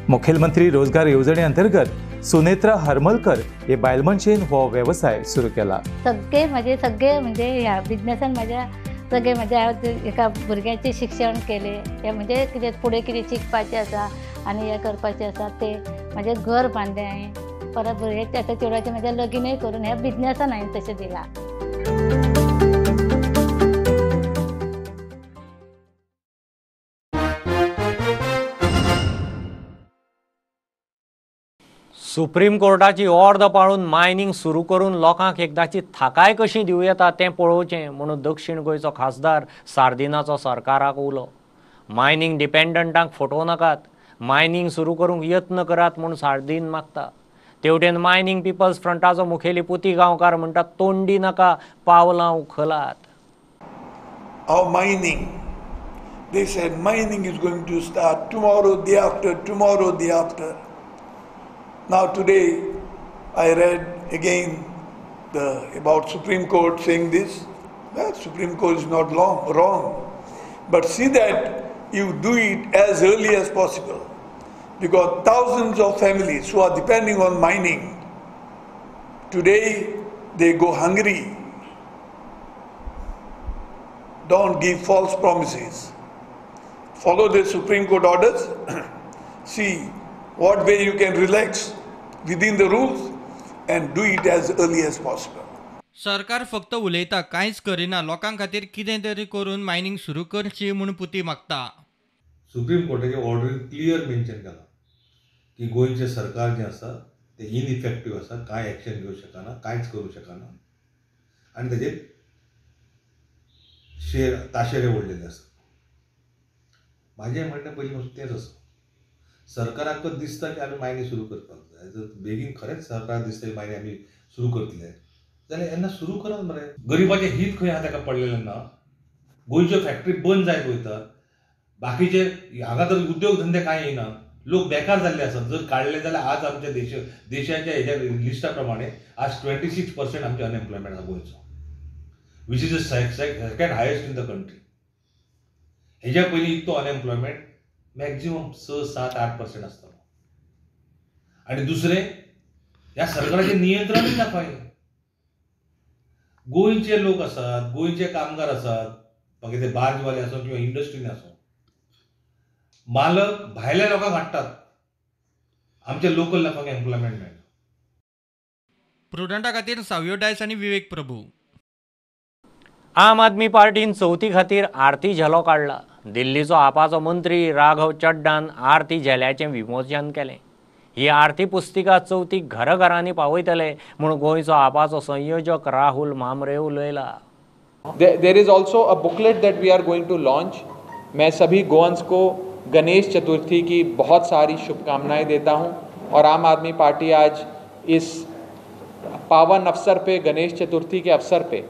मुखेलमंत्री रोजगार येवजणे अंतर्गत सुनेत्रा हरमलकर हे बायल मनशेन हो वेवसाय सुरू केला. सगळे म्हजे सगळे म्हणजे ह्या बिजनेसान म्हज्या सगळे म्हज्या एका भुरग्याचें शिक्षण केलें, हें म्हणजे कितें फुडें कितें शिकपाचें आसा आनी हें करपाचें आसा तें म्हजें घर बांदलें हांवें. परत भुरग्याचें आतां चेडवाचें म्हजें लगीनय करून ह्या बिजनेसान हांवें तशें दिलां. सुप्रीम कोर्टाची ऑर्द पाळून मायनींग सुरू करून लोकांक एकदाची थाकाय कशी दिवं येता तें पळोवचें म्हणून दक्षिण गोंयचो खासदार सार्दिनाचो सरकाराक उलो. मायनींग डिपेंडंटांक फटोवं नाकात, मायनींग सुरू करूंक यत्न करात म्हूण सार्दीन मागता. तेवटेन मायनींग पिपल्स फ्रंटाचो मुखेली पुती गांवकार म्हणटा तोंडी नाका, पावलां उखलात. Our mining, they said mining is going to start tomorrow, day after, tomorrow, day after. Now today, I read again about Supreme Court saying this. Well, Supreme Court is not wrong. But see that you do it as early as possible, because thousands of families who are depending on mining, today they go hungry. Don't give false promises. Follow the Supreme Court orders. See what way you can relax within the rules and do it as early as possible. सरकार फक्त उलयता, कांयच करिना. लोकां खातीर कितें तरी करून मायनींग सुरू करची म्हूण पुती मागता. सुप्रीम कोर्टाच्या ऑर्डरीन क्लियर मेन्शन केलां की गोंयचें सरकार जें आसा तें इनइफेक्टीव आसा, कांय एक्शन घेवंक शकना, कांयच करूंक शकना आनी ताजेर शेर ताशेरे ओडलेले आसा. म्हाजें म्हणणें पयलीं पासून तेंच आसा. सरकाराक दिसता की आमी मायनींग सुरू करपाक जाय, जर बेगीन खरेंच सरकाराक दिसता की मायनींग आमी सुरू करतले जाल्यार येन्ना सुरू करात मरे. गरिबाचें हीत खंय आहा ताका पडलेलें ना. गोंयच्यो फॅक्टरी बंद जायत वयतात, बाकीचे हांगा तर उद्योग धंदे कांय येना, लोक बेकार जाल्ले आसात. जर काडले जाल्यार आज आमच्या देशाच्या हेज्या लिस्टा प्रमाणे आज 26% आमचें अनएम्प्लॉयमेंट आसा गोंयचो, which is the second highest in the country. हेज्या पयलीं इतलो अनएम्प्लॉयमेंट मॅक्झिमम 6, 7, 8% आसतालो. आनी दुसरें, ह्या सरकाराचें नियंत्रणूय ना खंय. गोंयचे लोक आसात, गोंयचे कामगार आसात, मागीर ते बार्जवाले आसूं किंवा इंडस्ट्रीन आसूं, मालक भायल्या लोकांक हाडटात, आमच्या लोकल लोकांक एम्प्लॉयमेंट मेळटा. प्रुडंटा खातीर सावियो डायस आनी विवेक प्रभू. आम आदमी पार्टीन चवथी खातीर आरती झेलो काडला. दिल्लीचो आपाचो मंत्री राघव चड्डान आरती झेल्याचें विमोचन केलें. ही आरती पुस्तिका चवथीक घराघरांनी पावयतले म्हूण गोंयचो आपाचो संयोजक Rahul Mhambre उलयला. There is also a booklet that we are going to launch. मैं सभी गोअन्स को गणेश चतुर्थी की बहुत सारी शुभकामनाएं देता हूं और आम आदमी पार्टी आज इस पावन अवसर पे, गणेश चतुर्थी के अवसर पे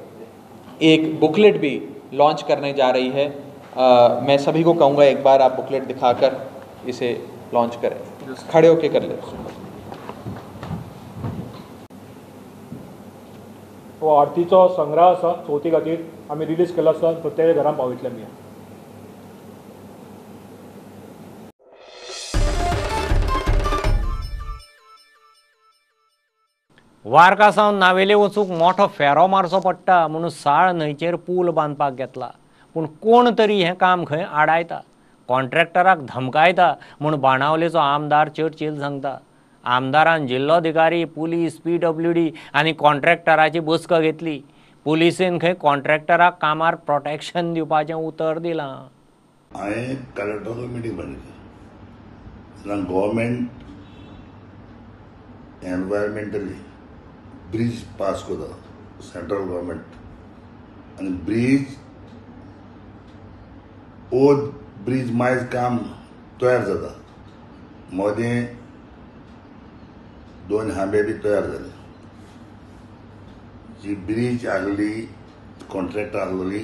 एक बुकलेट भी लॉन्च करने जा रही है. मैं सभी को कहूँगा एक बार आप बुकलेट दिखाकर इसे लॉन्च करें, खड़े होके कर ले. हो आरतीचो संग्रह आसा चवथी खातीर आमी रिलीज केलो आसा, प्रत्येक घरान पावयतले आमी. वार्का सावन नावेले वचूंक मोठो फेरो मारचो पडटा म्हणून साळ न्हंयचेर पूल बांदपाक घेतला, पूण कोण तरी हें काम खंय आडायता, कॉन्ट्रॅक्टराक धमकायता म्हूण बाणावलेचो आमदार चर्चील सांगता. आमदारान जिल्लोधिकारी, पुलीस, PWD आनी कॉन्ट्रॅक्टराची बसका घेतली. पुलिसेन खंय कॉन्ट्रॅक्टराक कामार प्रोटेक्शन दिवपाचें उतर दिलां. हांवें कलेक्टराचो मिटींग बांदिल्ली तेन्ना गव्हर्मेंट एनवायरमेंटली ब्रीज पास करता सेंट्रल गव्हर्मेंट आनी ब्रीज ओद ब्रीज मायज काम तयार जाता, मदें 2 हांबे बी तयार जाले. जी ब्रीज आहली कॉन्ट्रॅक्टर आहली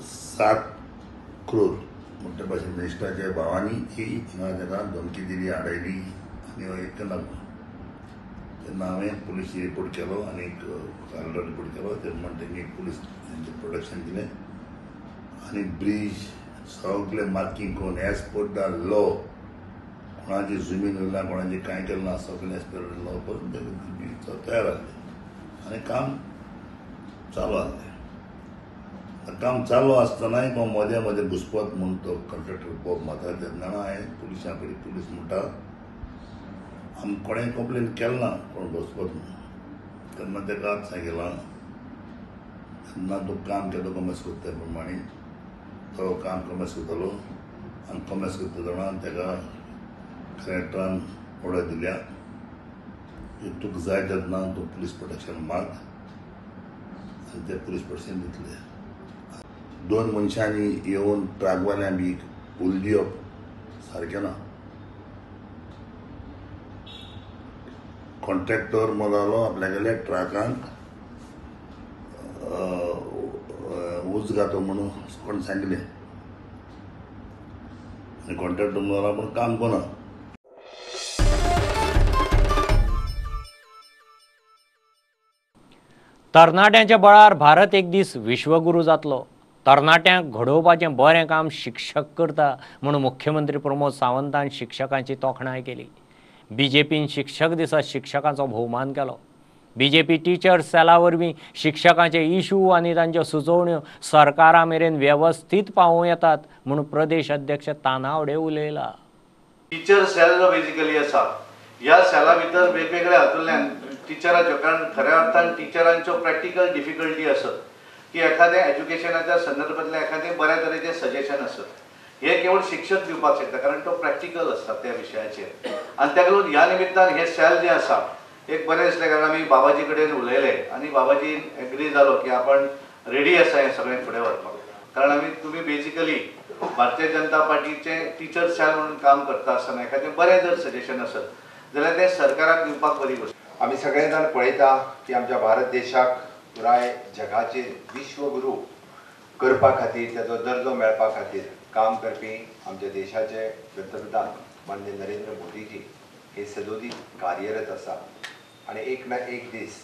7 करोड म्हणटा भाशेन मिनिस्टराच्या भावांनी ती थिंगा ताका धमकी दिली, आडयली आनी एक लागलो. तेन्ना हांवें पुलीस रिपोर्ट केलो आनी कलेक्टर रिपोर्ट केलो. ते म्हण तेंगे पुलीस तेंचें प्रोटेक्शन दिलें आनी ब्रीज सगळे मार्कींग करून एज पर the law, कोणाची जमीन उरला कोणाची कांय केलें ना, सगळें एज पर the law करून ब्रीज तयार आसलें आनी काम चालू आसलें. काम चालू आसतनाय कोण मदें मदें घुसपत म्हूण तो कॉन्ट्रॅक्टर बोब मारता तेन्ना हांवें पुलिसां कडेन, पुलीस म्हणटा आमी कोणें कंप्लेन केलें ना कोण घुसपत म्हूण. तेन्ना ताका सांगिलां तेन्ना तूं काम केदो कॉमेस करता त्या प्रमाणे तो काम कॉमेस करतलो आनी कॉमेस करता तेन्ना ताका कलेक्टरान ऑर्डर दिल्या की तुका जाय तेन्ना तूं पुलीस प्रोटेक्शन माग आनी ते पुलीस प्रोटेक्शन दितले. 2 मनशांनी येवन ट्रकवाल्यांक बी उल दिवप सारकें ना. कॉन्ट्रॅक्टर म्हणालो आपल्यागेल्या ट्रकांक उज घातो म्हणून कोण सांगलें आनी कॉन्ट्रॅक्टर म्हणालो आपूण काम कोना. तरणाट्यांच्या बळार भारत एक दीस विश्वगुरू जातलो. तरणाट्यांक घडोवपाचें बरें काम शिक्षक करता म्हूण मुख्यमंत्री प्रमोद सावंतान शिक्षकांची तोखणाय केली. बीजेपीन शिक्षक दिसा शिक्षकांचो भोवमान केलो. बीजेपी टिचर्स सेला वरवीं शिक्षकांचे इशू आनी तांच्यो सुचोवण्यो सरकारा मेरेन वेवस्थीत पावोवं येतात म्हूण प्रदेश अध्यक्ष तानावडे उलयला. टिचर सेल जो बेजिकली आसा ह्या सेला भितर वेगवेगळ्या हातूंतल्यान टिचराच्यो, कारण खऱ्या अर्थान टिचरांच्यो प्रॅक्टिकल डिफिकल्टी आसत की एखाद्या एज्युकेशनाच्या संदर्भातलें एखादें बऱ्या तरेचें सजेशन आसत, हे केवळ शिक्षक दिवपाक शकता कारण तो प्रॅक्टिकल आसता त्या विशयाचेर. आनी ताका लागून ह्या निमित्तान हे सेल जे आसा एक बरें दिसलें, कारण आमी बाबाजी कडेन उलयले आनी बाबाजी एग्री जालो की आपण रेडी आसा हें सगळें फुडें व्हरपाक. कारण आमी तुमी बेजिकली भारतीय जनता पार्टीचे टिचर सेल म्हणून काम करता आसतना एखादें बरें जर सजेशन आसत जाल्यार तें सरकाराक दिवपाक बरी गोश्ट. आमी सगळे जाण पळयता की आमच्या भारत देशाक पुराय जगाचेर विश्वगुरू करपा खातीर, ताचो दर्जो मेळपा खातीर काम करपी आमच्या देशाचे पंतप्रधान माननीय नरेंद्र मोदीजी हे सदोदीत कार्यरत आसा आनी एक ना एक दीस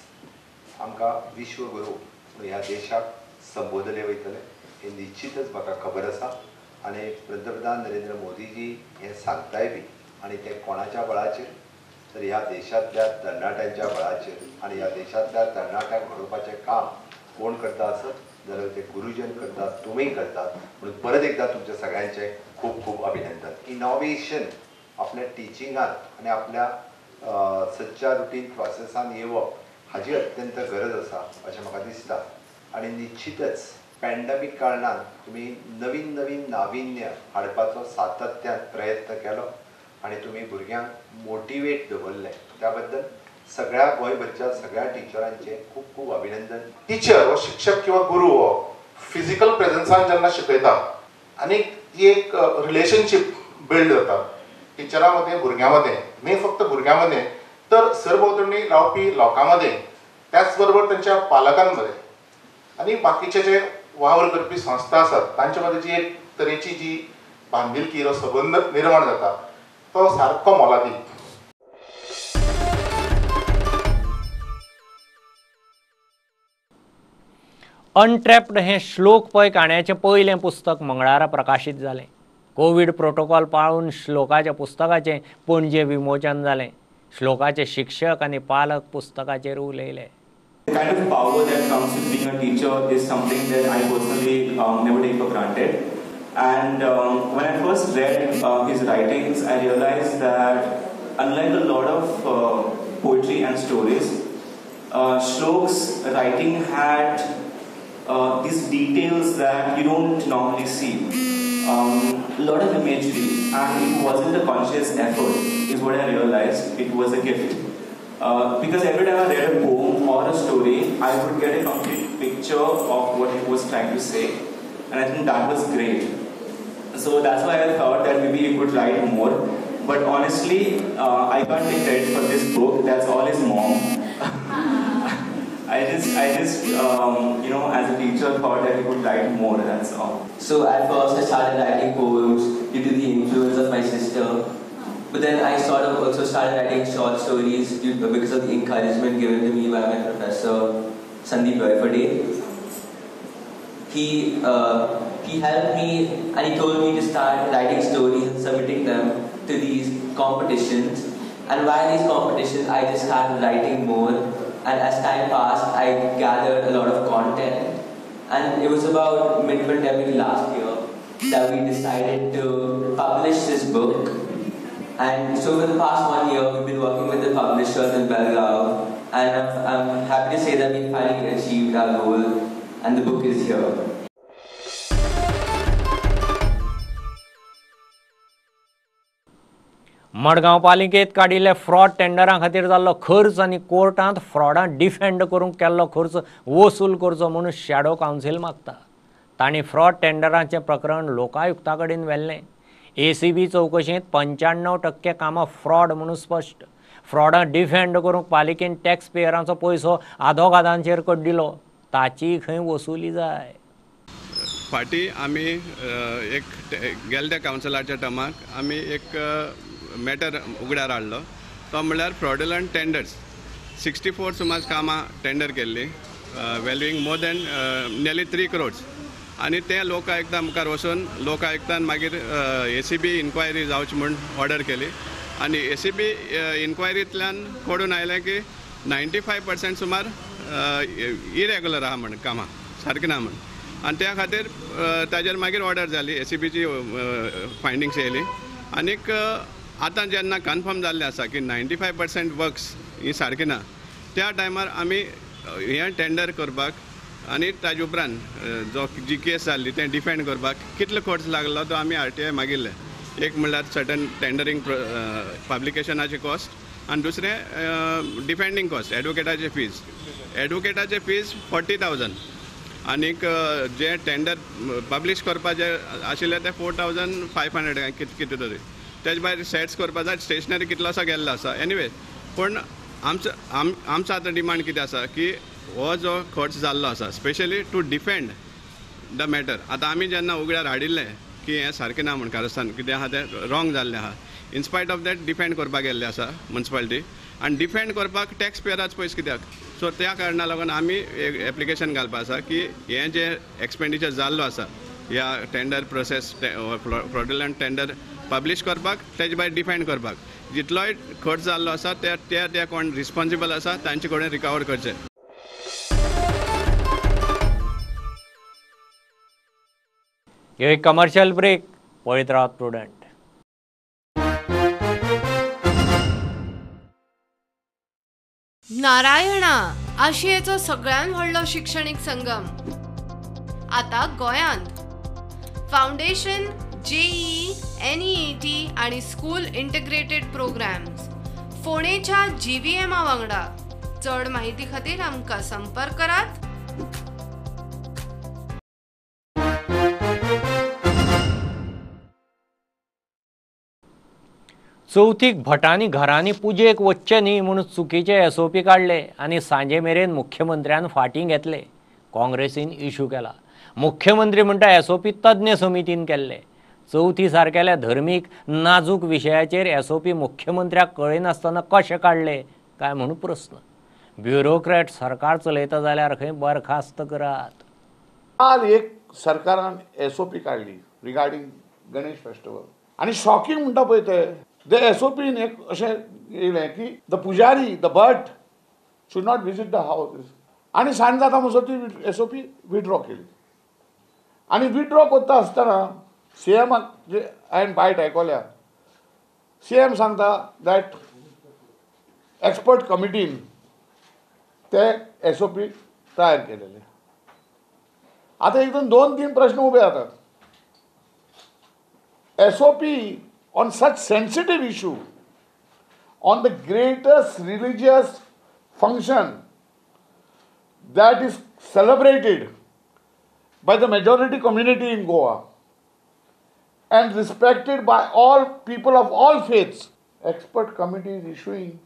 आमकां विश्वगुरू ह्या देशाक संबोधले वयतले हे निश्चितच म्हाका खबर आसा. आनी पंतप्रधान नरेंद्र मोदीजी हे सांगताय बी आनी ते कोणाच्या बळाचेर, तर ह्या देशांतल्या तरणाट्यांच्या बळाचेर. आनी ह्या देशांतल्या तरणाट्यांक घडोवपाचें काम कोण करता आसत जाल्यार ते गुरुजन करतात, तुमी करतात. म्हणून परत एकदा तुमच्या सगळ्यांचें खूब खूब अभिनंदन. इनोवेशन आपल्या टिचिंगान आनी आपल्या सदच्या रुटीन प्रोसेसान येवप हाजी अत्यंत गरज आसा अशें म्हाका दिसता. आनी निश्चितच पॅन्डेमीक कारणान तुमी नवीन नवीन नाविन्य हाडपाचो सातत्यान प्रयत्न केलो आनी तुमी भुरग्यांक मोटिवेट दवरलें, त्या बद्दल सगळ्या गोंयभरच्या सगळ्या टिचरांचें खूब खूब अभिनंदन. टिचर हो शिक्षक किंवा गुरू हो फिजिकल प्रेझन्सान जेन्ना शिकयता आनी ती एक रिलेशनशीप बिल्ड जाता टिचरां मदें भुरग्यां मदें, न्ही फक्त भुरग्यां मदें तर सरभोंवतणी रावपी लोकां मदें, त्याच बरोबर तांच्या पालकां मदें आनी बाकीचे जे वावर करपी संस्था आसात तांचे मदें जी एक तरेची जी बांदिलकी जो संबंद निर्माण जाता तो सारको मोलादीक. अनट्रॅप्ड हें श्लोक पै काणयाचें पयलें पुस्तक मंगळारा प्रकाशीत जालें. कोवीड प्रोटोकॉल पाळून श्लोकाच्या पुस्तकाचें पणजे विमोचन जालें. श्लोकाचे शिक्षक आनी पालक पुस्तकाचेर उलयले. The kind of power that comes with being a teacher is something that I personally never take for granted. And when I first read his writings, I realized that unlike a lot of poetry and stories, Shlok's writing had these details that you don't normally see. A lot of imagery, and it wasn't a conscious effort, is what I realized. It was a gift. Because every time I read a poem or a story, I would get a complete picture of what it was trying to say, and I think that was great. So that's why I thought that maybe he could write more. But honestly, I can't take credit for this book. That's all his mom. I just, you know, as a teacher, thought that he could write more. That's all. So at first, I started writing poems due to the influence of my sister. But then I sort of also started writing short stories because of the encouragement given to me by my professor, Sandeep Royforde. He helped me and he told me to start writing stories and submitting them to these competitions. And while these competitions, I just started writing more. And as time passed, I gathered a lot of content. And it was about mid-pandemic last year that we decided to publish this book. And so for the past 1 year, we've been working with the publishers in Belgaum, and I'm happy to say that we finally achieved our goal, and the book is here. Madgaon पालिकेत काडिल्ले fraud टेंडरां खातीर जाल्लो खर्च आनी कोर्टांत फ्रॉडां defend करूंक केल्लो खर्च वसूल करचो म्हणून शॅडो कावन्सील मागता. तांणी फ्रॉड टेंडरांचें प्रकरण लोकायुक्ता कडेन व्हेल्लें. एसीबी चवकशेंत 95% कामां फ्रॉड म्हणून स्पश्ट. फ्रॉडां डिफेंड करूंक पालिकेन टॅक्स पेयरांचो पयसो आदोगादांचेर कड्डिलो, ताची खंय वसुली जाय. फाटीं आमी एक गेल्या त्या कावन्सिलाच्या टर्माक आमी एक मॅटर उगड्यार हाडलो, तो म्हणल्यार फ्रॉडुलंट टेंडर्स. 64 सुमार कामां टेंडर केल्लीं, valuing more than nearly 3 crores. आनी तें लोकायुक्ता मुखार वचून लोकायुक्तान मागीर एसीबी इन्क्वायरी जावची म्हूण ऑर्डर केली आनी एसीबी इन्क्वायरींतल्यान कळून आयलें की 95% सुमार इरेगुलर आहा म्हण कामां सारकीं ना म्हण, आनी त्या खातीर ताजेर मागीर ऑर्डर जाली, एसीबीची फायंडींग्स येयली. आनीक आतां जेन्ना कन्फर्म जाल्लें आसा की 95% वर्क्स ही सारकी ना, त्या टायमार आमी हें टेंडर करपाक आनी ताजे उपरांत जो जी केस जाल्ली तें डिफेंड करपाक कितलो खर्च लागलो तो आमी आरटीआय मागिल्ले. एक म्हणल्यार सर्टन टेंडरींग पब्लिकेशनाची कॉस्ट आनी दुसरें डिफेंडींग कॉस्ट, एडवोकेटाचे फीज. एडवोकेटाचे फीज 40,000 आनीक जे टेंडर पब्लिश करपाचे आशिल्ले ते 4,500 कितें तरी. तेजे भायर सेट्स करपा जाय, स्टेशनरी कितलोसो गेल्लो आसा. एनिवे पूण आमचो आमचो आतां डिमांड कितें आसा की हो जो खर्च जाल्लो आसा specially to defend the matter. आतां आमी जेन्ना उगड्यार हाडिल्लें की हें सारकें ना म्हण कारस्थान कितें आहा तें रॉंग जाल्लें आहा, in spite of that defend करपाक गेल्लें आसा मुन्सिपालिटी, आनी डिफेंड करपाक टॅक्स पेयराच पयस कित्याक. सो त्या कारणा लागून आमी एक एप्लिकेशन घालपा आसा की हें जें एक्सपेंडिचर जाल्लो आसा ह्या tender process fraudulent tender publish करपाक, तेजे भायर डिफेंड करपाक जितलोय खर्च जाल्लो आसा त्या त्या त्या कोण रिस्पोन्सिबल आसा तांचे कडेन रिकवर करचें. एक कमर्शियल ब्रेक, पळयत रावात प्रुडंट. नारायणा आशियेचो सगळ्यात व्हडलो शिक्षणीक संगम आता गोयांत. फाउंडेशन, जेईई, एनईईटी आणि स्कूल इंटिग्रेटेड प्रोग्राम्स फोंडेच्या जीव्हीएमा वांगडा. चड माहिती खातीर आमकां संपर्क करात. चवथीक भटांनी घरांनी पुजेक वच्चें न्ही म्हूण चुकीचे एसओपी काडले आनी सांजे मेरेन मुख्यमंत्र्यान फाटीं घेतले. काँग्रेसीन इशू केला. मुख्यमंत्री म्हणटा एसओपी तज्ञ समितीन केल्ले. चवथी सारकेल्या धर्मीक नाजूक विशयाचेर एसओपी मुख्यमंत्र्याक कळयनासतना कशें काडले काय म्हूण प्रस्न. ब्युरोक्रॅट सरकार चलयता जाल्यार खंय बरखास्त करात. काल एक सरकारान एसओपी काडली रिगार्डींग गणेश फेस्टिवल आनी शॉकिंग म्हणटा पळय ते The S O पीन एक अशें येयलें की the pujari, the Bhat should not visit the house. आनी सांज जाता म्हणसर ती एस ओ पी विड्रॉ केली. आनी विड्रॉ करता आसतना सी एमाक जे हांवें बायट आयकल्या, सी एम सांगता that expert कमिटीन ते एस ओ पी तयार केलेले. आतां हितून 2-3 प्रश्न उबे जातात. S O P on such sensitive issue, on the greatest religious function that is celebrated by the majority community in Goa and respected by all people of all faiths, expert committee is issuing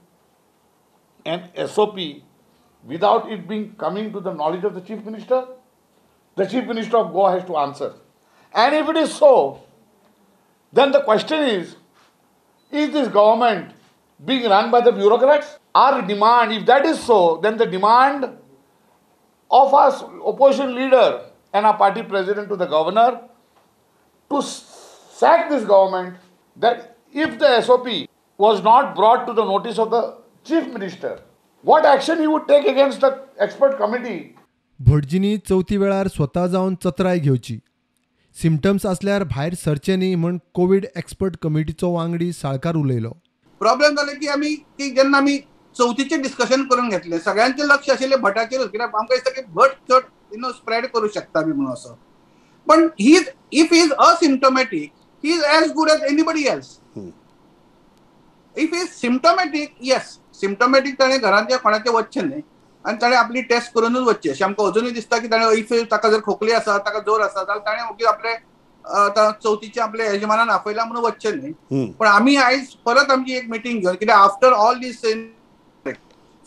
an SOP without it being coming to the knowledge of the Chief Minister. The Chief Minister of Goa has to answer. And if it is so, then the question is this government being run by the bureaucrats? Our demand, if that is so, then the demand of our opposition leader and our party president to the governor to sack this government, that if the SOP was not brought to the notice of the Chief Minister, what action he would take against the expert committee? भटजींनी चवथी वेळार स्वता जावन चत्राय घेवची, symptoms आसल्यार भायर सरचे न्ही म्हण Covid expert कमिटीचो वांगडी साळकार उलयलो. प्रॉब्लेम जाले की आमी की जेन्ना आमी चवथीचें डिस्कशन करून घेतलें, सगळ्यांचें लक्ष आशिल्लें भटाचेरूच, कित्याक आमकां दिसता की भट चड you know spread करूं शकता बी म्हणून असो. पण he is, if he is asymptomatic, he is as good as anybody else. If is symptomatic, yes, symptomatic ताणें घरांत कोणाचें वचचें न्हय आनी ताणें आपली टेस्ट करूनच वचचें अशें आमकां अजुनूय दिसता की ताणें if ताका जर खोकली आसा, ताका जोर आसा जाल्यार ताणें ओगी आपले चवथीचे आपल्या यजमानान आपयला म्हणून वचचें न्हय. पण आमी आयज परत आमची एक मिटींग घेवन, कित्याक after all these,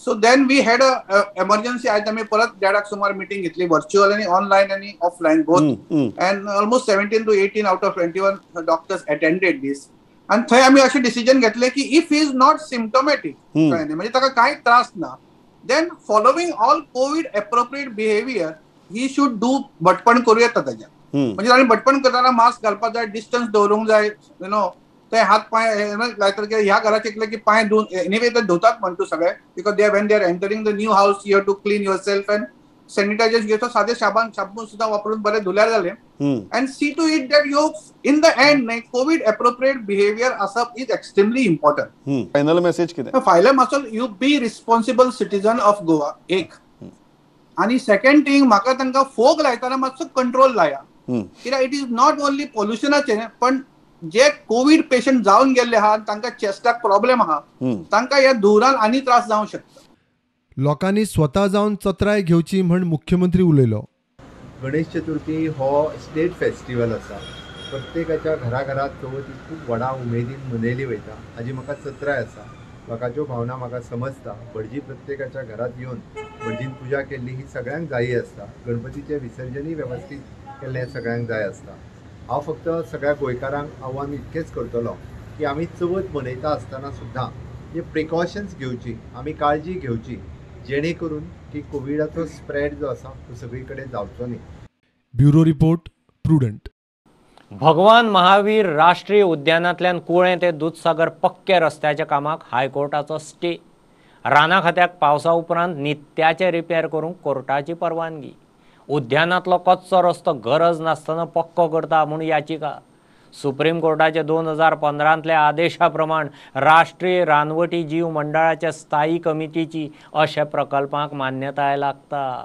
so then we had a emergency. आयज आमी परत 1:30 सुमार मिटींग घेतली, व्हर्च्युअल आनी ऑनलायन आनी offline both, and almost 17 to 18 out of 21 doctors attended these. आनी थंय आमी अशें डिसिजन घेतलें की if he is not symptomatic, कळ्ळें म्हणजे ताका कांय त्रास ना, then following all COVID appropriate behaviour he should do. भटपण करूं येता ताज्या, म्हणजे ताणें भटपण करतना मास्क घालपाक जाय, डिस्टन्स दवरूंक जाय, you know ते हात पांय लायतात की ह्या घरात एकले की पांय धुवन, एनिवे ते धुतात म्हणटू सगळे, because they when they are entering the new house you have to clean yourself and sanitizer घेतो, साधे साबण साबण सुद्धा वापरून बरे धुल्यार जाले. And see to it that you in the end न्ही कोवीड एप्रोप्रिएट बिहेवियर आसप is extremely important. Final message कितें? फायनल मातसो you be responsible citizen of Goa एक, आनी सेकंड थिंग म्हाका तांकां फोग लायतना मातसो कंट्रोल लाया, कित्याक it is not only पोल्युशनाचें, पण जे कोवीड पेशंट जावन गेल्ले आहा तांकां चेस्टाक प्रॉब्लेम आहा, तांकां ह्या धुंवरान आनी त्रास जावंक शकता. लोकांनी स्वता जावन चत्राय घेवची म्हण मुख्यमंत्री उलयलो. गणेश चतुर्थी हो स्टेट फेस्टिवल आसा, प्रत्येकाच्या घराघरात चवथ ही खूब व्हडा उमेदीन मनयली वयता हाजी म्हाका चत्राय आसा. लोकांच्यो भावना म्हाका समजता. भटजी प्रत्येकाच्या घरात येवन भटजीन पुजा केल्ली ही सगळ्यांक जायी आसता. गणपतीचें विसर्जनूय वेवस्थीत केल्लें सगळ्यांक जाय आसता. हांव फक्त सगळ्या गोंयकारांक आव्हान इतकेंच करतलो की आमी चवथ मनयता आसतना सुद्दां जे प्रिकॉशन्स घेवची, आमी काळजी घेवची, जेणे करून की कोविडाचो स्प्रेड जो आसा तो सगळी कडेन जावचो न्ही. Bureau report, Prudent. भगवान महावीर राष्ट्रीय उद्यानांतल्यान कुळें ते दुदसागर पक्के रस्त्याच्या कामाक हायकोर्टाचो स्टे. राना खात्याक पावसा उपरांत नित्याचे रिपेर करूंक कोर्टाची परवानगी. उद्यानांतलो कच्चो रस्तो गरज नासतना पक्को करता म्हूण याचिका. सुप्रीम कोर्टाच्या 2015 आदेशा प्रमाण राष्ट्रीय रानवटी जीव मंडळाच्या स्थायी कमिटीची अशा प्रकल्पांक मान्यताय लागता.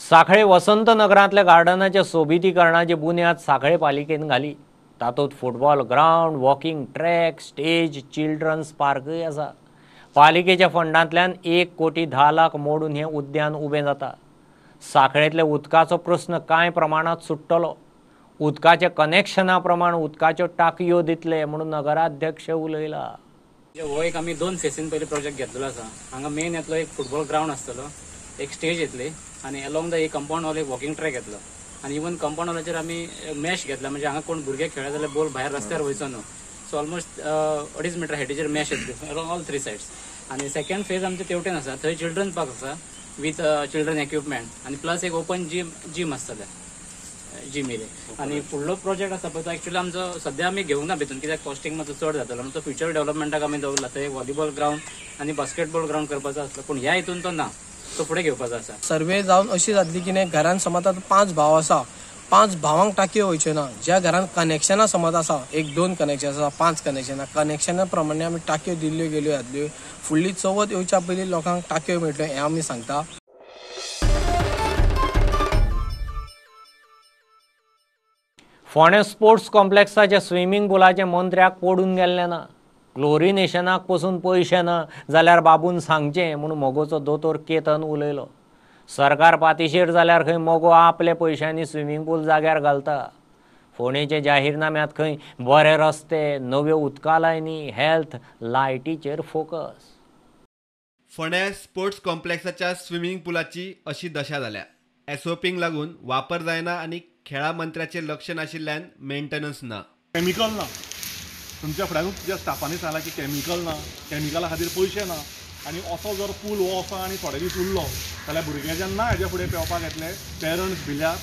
साखळे वसंत नगरांतल्या गार्डनाच्या सोबितीकरणाची बुन्याद साखळे पालिकेन घाली. तातूंत football ground, walking track, stage, children's पार्कय आसा. पालिकेच्या फंडांतल्यान 1,10,00,000 मोडून हें उद्यान उबें जाता. साखळेंतल्या उदकाचो प्रस्न कांय प्रमाणांत सुट्टलो. उदकाच्या कनेक्शना प्रमाण उदकाच्यो टाकयो दितले म्हणून नगराध्यक्ष उलयला. हो एक आमी 2 फेसीन पयलीं प्रोजेक्ट घेतलेलो आसा. हांगा मेन येतलो एक फुटबॉल ग्रावंड आसतलो, एक स्टेज येतली आनी अलोंग the एक कंपाउंड वॉल एक वॉकिंग ट्रॅक येतलो आनी इवन कंपाउंड वॉलाचेर आमी मॅश घेतला, म्हणजे हांगा कोण भुरगे खेळत जाल्यार बॉल भायर रस्त्यार वयचो न्हू. सो ऑलमोस्ट 2.5 मिटर हायटीचेर मॅश येतली अलोंग ऑल 3 सायड्स. आनी सेकंड फेज आमचे तेवटेन आसा, थंय चिल्ड्रन पार्क आसा विथ चिल्ड्रन इक्विपमेंट आनी प्लस एक ओपन जीम आसतलें. जीम येयले. आनी फुडलो प्रोजेक्ट आसा पळय तो एक्चुअली आमचो सद्या आमी घेवंक ना भितून, कित्याक कॉस्टिंग मातसो चड जातलो म्हणून तो फ्युचर डेव्हलपमेंटाक आमी दवरला. थंय व्हॉलीबॉल ग्रावंड आनी बास्केटबॉल ग्रावंड करपाचो आसलो, पूण ह्या हितून तो ना, तो फुडें घेवपाचो आसा. सर्वे जावन अशी जातली की न्ही, घरान समज आतां 5 भाव आसा, 5 भावांक टाकयो वयच्यो ना. ज्या घरान कनेक्शनां समज आसा, 1-2 कनेक्शन आसा, 5 कनेक्शनां, कनेक्शना प्रमाणे आमी टाकयो दिल्ल्यो गेल्यो जातल्यो. फुडली चवथ येवच्या पयलीं लोकांक टाकयो मेळटल्यो हें आमी सांगता. फोंडें स्पोर्ट्स कॉम्प्लेक्साच्या स्विमींग पुलाचें मंत्र्याक पडून गेल्लें ना. क्लोरिनेशनाक पसून पयशे ना जाल्यार बाबून सांगचें म्हूण मगोचो दोतोर केतन उलयलो. सरकार पातिशेर जाल्यार खंय मगो आपल्या पयशांनी स्विमींग पूल जाग्यार घालता. फोंडेचे जाहीरनाम्यांत खंय बरे रस्ते, नव्यो उदका लायनी, हेल्थ, लायटीचेर फोकस. फोंड्या स्पोर्ट्स कॉम्प्लेक्साच्या स्विमींग पुलाची अशी दशा जाल्या. एसओपींक लागून वापर जायना आनी खेळा मंत्र्याचेर लक्ष नाशिल्ल्यान मेंटेनन्स ना. केमिकल ना, तुमच्या फुड्यानूच तुज्या स्टाफांनी सांगलां की केमिकल ना, केमिकला खातीर पयशे ना. आनी असो जर पूल हो आसा आनी थोडे दीस उरलो जाल्यार भुरगे जेन्ना हेज्या फुडें पेंवपाक येतले, पेरंट्स भिल्यात,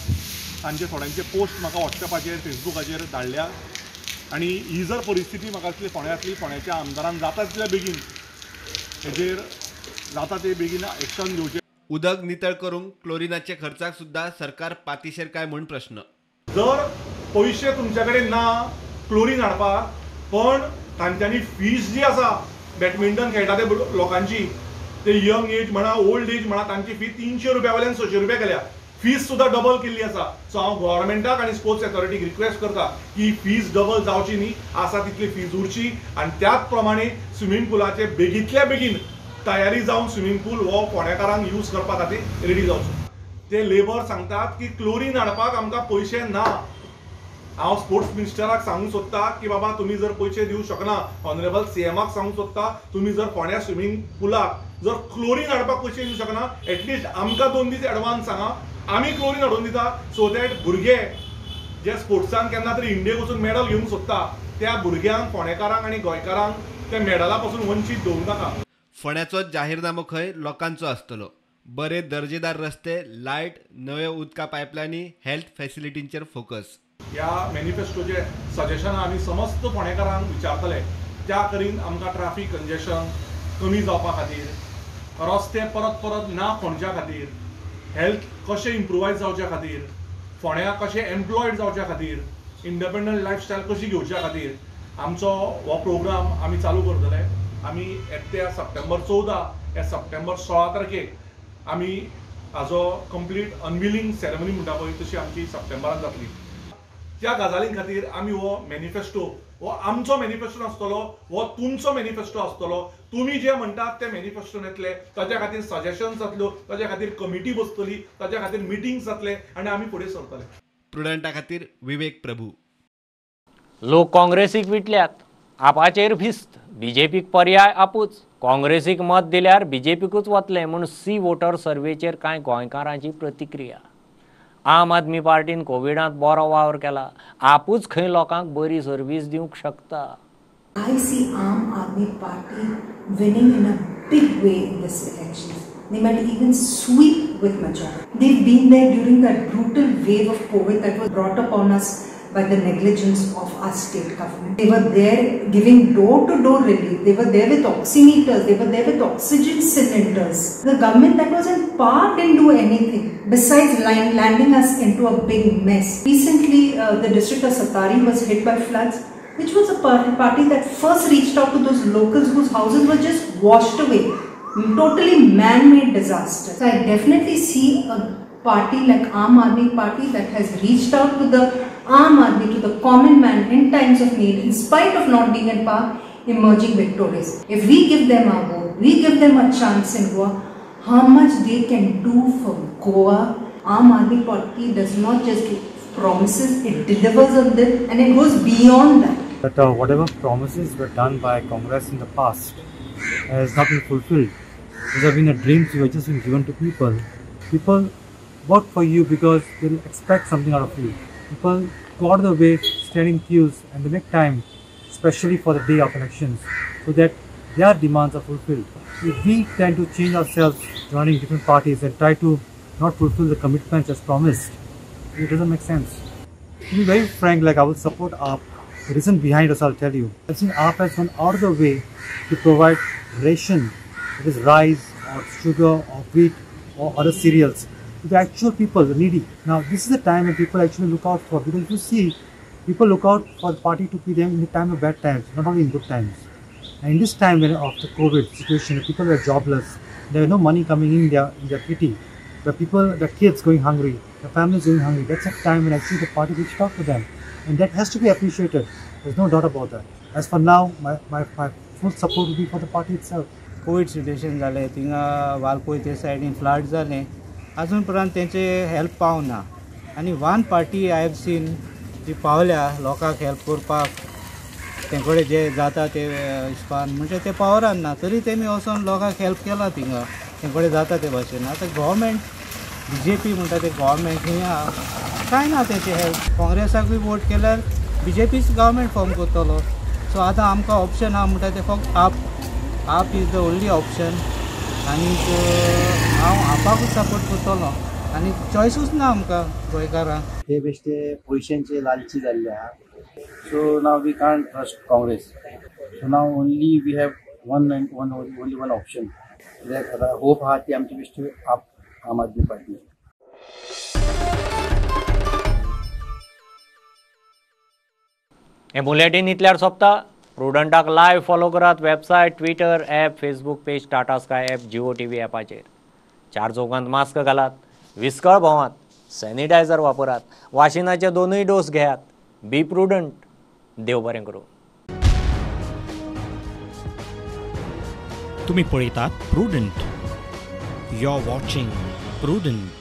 तांचे थोड्यांचे पोस्ट म्हाका वॉट्सएपाचेर फेसबुकाचेर धाडल्या. आनी ही जर परिस्थिती म्हाका दिसली फोंड्या आसली, फोंड्याच्या आमदारान जाता तितल्या बेगीन हेजेर जाता ते बेगीन एक्शन घेवचें. उदक नितळ करूंक क्लोरिनाचे खर्चाक सुद्दां सरकार पातिशेर काय म्हूण प्रश्न. जर पयशे तुमचे कडेन ना क्लोरीन हाडपाक, पण तांच्यांनी फीस जी आसा बॅडमिंटन खेळटा ते लोकांची, ते यंग एज म्हणा ओल्ड एज म्हणा, तांची फी 300 रुपया वयल्यान 600 रुपया केल्या, फीस सुद्दां डबल केल्ली आसा. सो हांव गव्हर्मेंटाक आनी स्पोर्ट्स अथॉरिटीक रिक्वेस्ट करता की फीस डबल जावची न्ही, आसा तितली फीज उरची आनी त्याच प्रमाणे स्विमींग पुलाचे बेगींतल्या बेगीन तयारी जावन स्विमींग पूल हो फोंडेकारांक यूज करपा खातीर रेडी जावचो. ते लेबर सांगतात की क्लोरीन हाडपाक आमकां पयशे ना. हांव स्पोर्ट्स मिनिस्टराक सांगूंक सोदता की बाबा तुमी जर पयशे दिवंक शकना, ऑनरेबल सीएमाक सांगूंक सोदता, तुमी जर फोंड्या स्विमींग पुलाक जर क्लोरीन हाडपाक पयशे दिवंक शकना, एटलिस्ट आमकां 2 दीस एडवान्स सांगा, आमी क्लोरीन हाडून दिता, सो that भुरगे जे स्पोर्ट्सान केन्ना तरी इंडियेक वचून मेडल घेवंक सोदता त्या भुरग्यांक, फोंडेकारांक आनी गोंयकारांक त्या मेडला पासून वंचीत दवरूं नाका. फोंड्याचो जाहीरनामो खंय लोकांचो आसतलो. बरे दर्जेदार रस्ते, लायट, नव्यो उदका पायपलायनी, हेल्थ फॅसिलिटींचेर फोकस. ह्या मॅनिफेस्टोचे सजेशनां आमी समस्त फोंडेकारांक विचारतले, त्या करीन आमकां ट्राफीक कंजेशन कमी जावपा खातीर, रस्ते परत परत ना खणच्या खातीर, हेल्थ कशें इम्प्रुवायज जावच्या खातीर, फोंड्या कशें एम्प्लॉयड जावच्या खातीर, इंडिपेंडंट लायफस्टायल कशी घेवच्या खातीर आमचो हो प्रोग्राम आमी चालू करतले. आमी येत्या सप्टेंबर 14 या सप्टेंबर 16 तारखेक आमी हाजो कंप्लीट अनविलिंग सेरेमनी म्हणटा पळय तशी आमची सप्टेंबरान जातली. त्या गजालीं खातीर आमी हो मॅनिफेस्टो, हो आमचो मॅनिफेस्टो नासतलो, हो तुमचो मॅनिफेस्टो आसतलो. तुमी जे म्हणटात ते मॅनिफेस्टोन येतले, ताज्या खातीर सजेशन जातल्यो, ताज्या खातीर कमिटी बसतली, ताज्या खातीर मिटिंग्स जातले आनी आमी फुडें सरतले. प्रुडंटा खातीर विवेक प्रभू. लोक काँग्रेसीक विटल्यात, आपाचेर भिस्त, बीजेपीक पर्याय आपूच. काँग्रेसीक मत दिल्यार बीजेपीकूच वतले म्हूण सी वोटर सर्वेचेर कांय गोंयकारांची प्रतिक्रिया. आम आदमी पार्टीन कोविडांत बरो वावर केला, आपूच खंय लोकांक बरी सर्वीस दिवंक शकता. I see Aam Aadmi Party winning in a big way in this election. They might even sweep with majority. They've been there during that brutal wave of COVID that was brought upon us by the negligence of our state government. They were there giving door-to-door relief. They were there with oximeters. They were there with oxygen cylinders. The government that was in power didn't do anything besides landing us into a big mess. Recently, the district of Satari was hit by floods, which was a party that first reached out to those locals whose houses were just washed away. Totally man-made disaster. So I definitely see a party like Aam Aadmi Party that has reached out to the Aam Aadmi, to the common man in times of need, in spite of not being in power, emerging victorious. If we give them our vote, we give them a chance in Goa, how much they can do for Goa. Aam Aadmi Party does not just give promises, it delivers on them and it goes beyond that. But whatever promises were done by Congress in the past has not been fulfilled. These have been the dreams which have just been given to people. People work for you because they will expect something out of you. People go out of the way, stand in queues, and they make time, especially for the day of elections, so that their demands are fulfilled. If we tend to change ourselves, joining different parties and try to not fulfill the commitments as promised, it doesn't make sense. To be very frank, like I will support AAP. The reason behind us, I'll tell you. I think AAP has gone out of the way to provide ration, that is rice or sugar or wheat or other cereals, to the actual people, the needy. Now, this is the time when people actually look out for, because if you see, people look out for the party to be there in the time of bad times, not only in good times. And in this time when of the COVID situation, people were jobless, there was no money coming in their kitty. The people, the kids going hungry, the families going hungry. That's a time when actually the party reached out to them. And that has to be appreciated. There's no doubt about that. As for now, my full support will be for the party itself. COVID situation जालें थिंगा वालपोय ते सायडीन flood जालें आजून पर्यंत तेंचे help पावना आनी one party I have seen जी पावल्या लोकांक हेल्प करपाक तेंकडे जे जाता ते हिसपान म्हणजे ते पावरान ना तरी तेमी वचोन लोकांक हेल्प केला थिंगा तेंकडे जाता ते भाशेन. आतां गव्हर्मेंट बीजेपी म्हणटा ते गव्हर्मेंट ही कांय ना तेचे हेल्प. काँग्रेसाकूय वोट केल्यार बीजेपीच गव्हर्मेंट फॉर्म करतलो. सो आतां आमकां ऑप्शन आहा म्हणटा ते फक्त AAP. AAP is the only option आनीक हांव आपाकूच सपोर्ट करतलो आनी चॉयसूच ना आमकां गोंयकारांक. ते बेश्टे पयशांचे लालची जाल्ले आहा. So now we can't trust Congress. So now only we have one and one only one option. कित्याक आतां होप आहा ती आमची बेश्टी आप, आम आदमी पार्टी. हें बुलेटीन इतल्यार सोंपता. प्रुडंटाक लायव्ह फॉलो करात website, Twitter, app, Facebook page, Tata Sky app, Jio TV ॲपाचेर. चार चौकांत मास्क घालात, विस्कळ भोंवात, सॅनिटायझर वापरात, वाशिनाचे दोनूय डोस घेयात. बी प्रुडंट. देव बरें करूं. तुम्ही पळयतात Prudent. You are watching Prudent.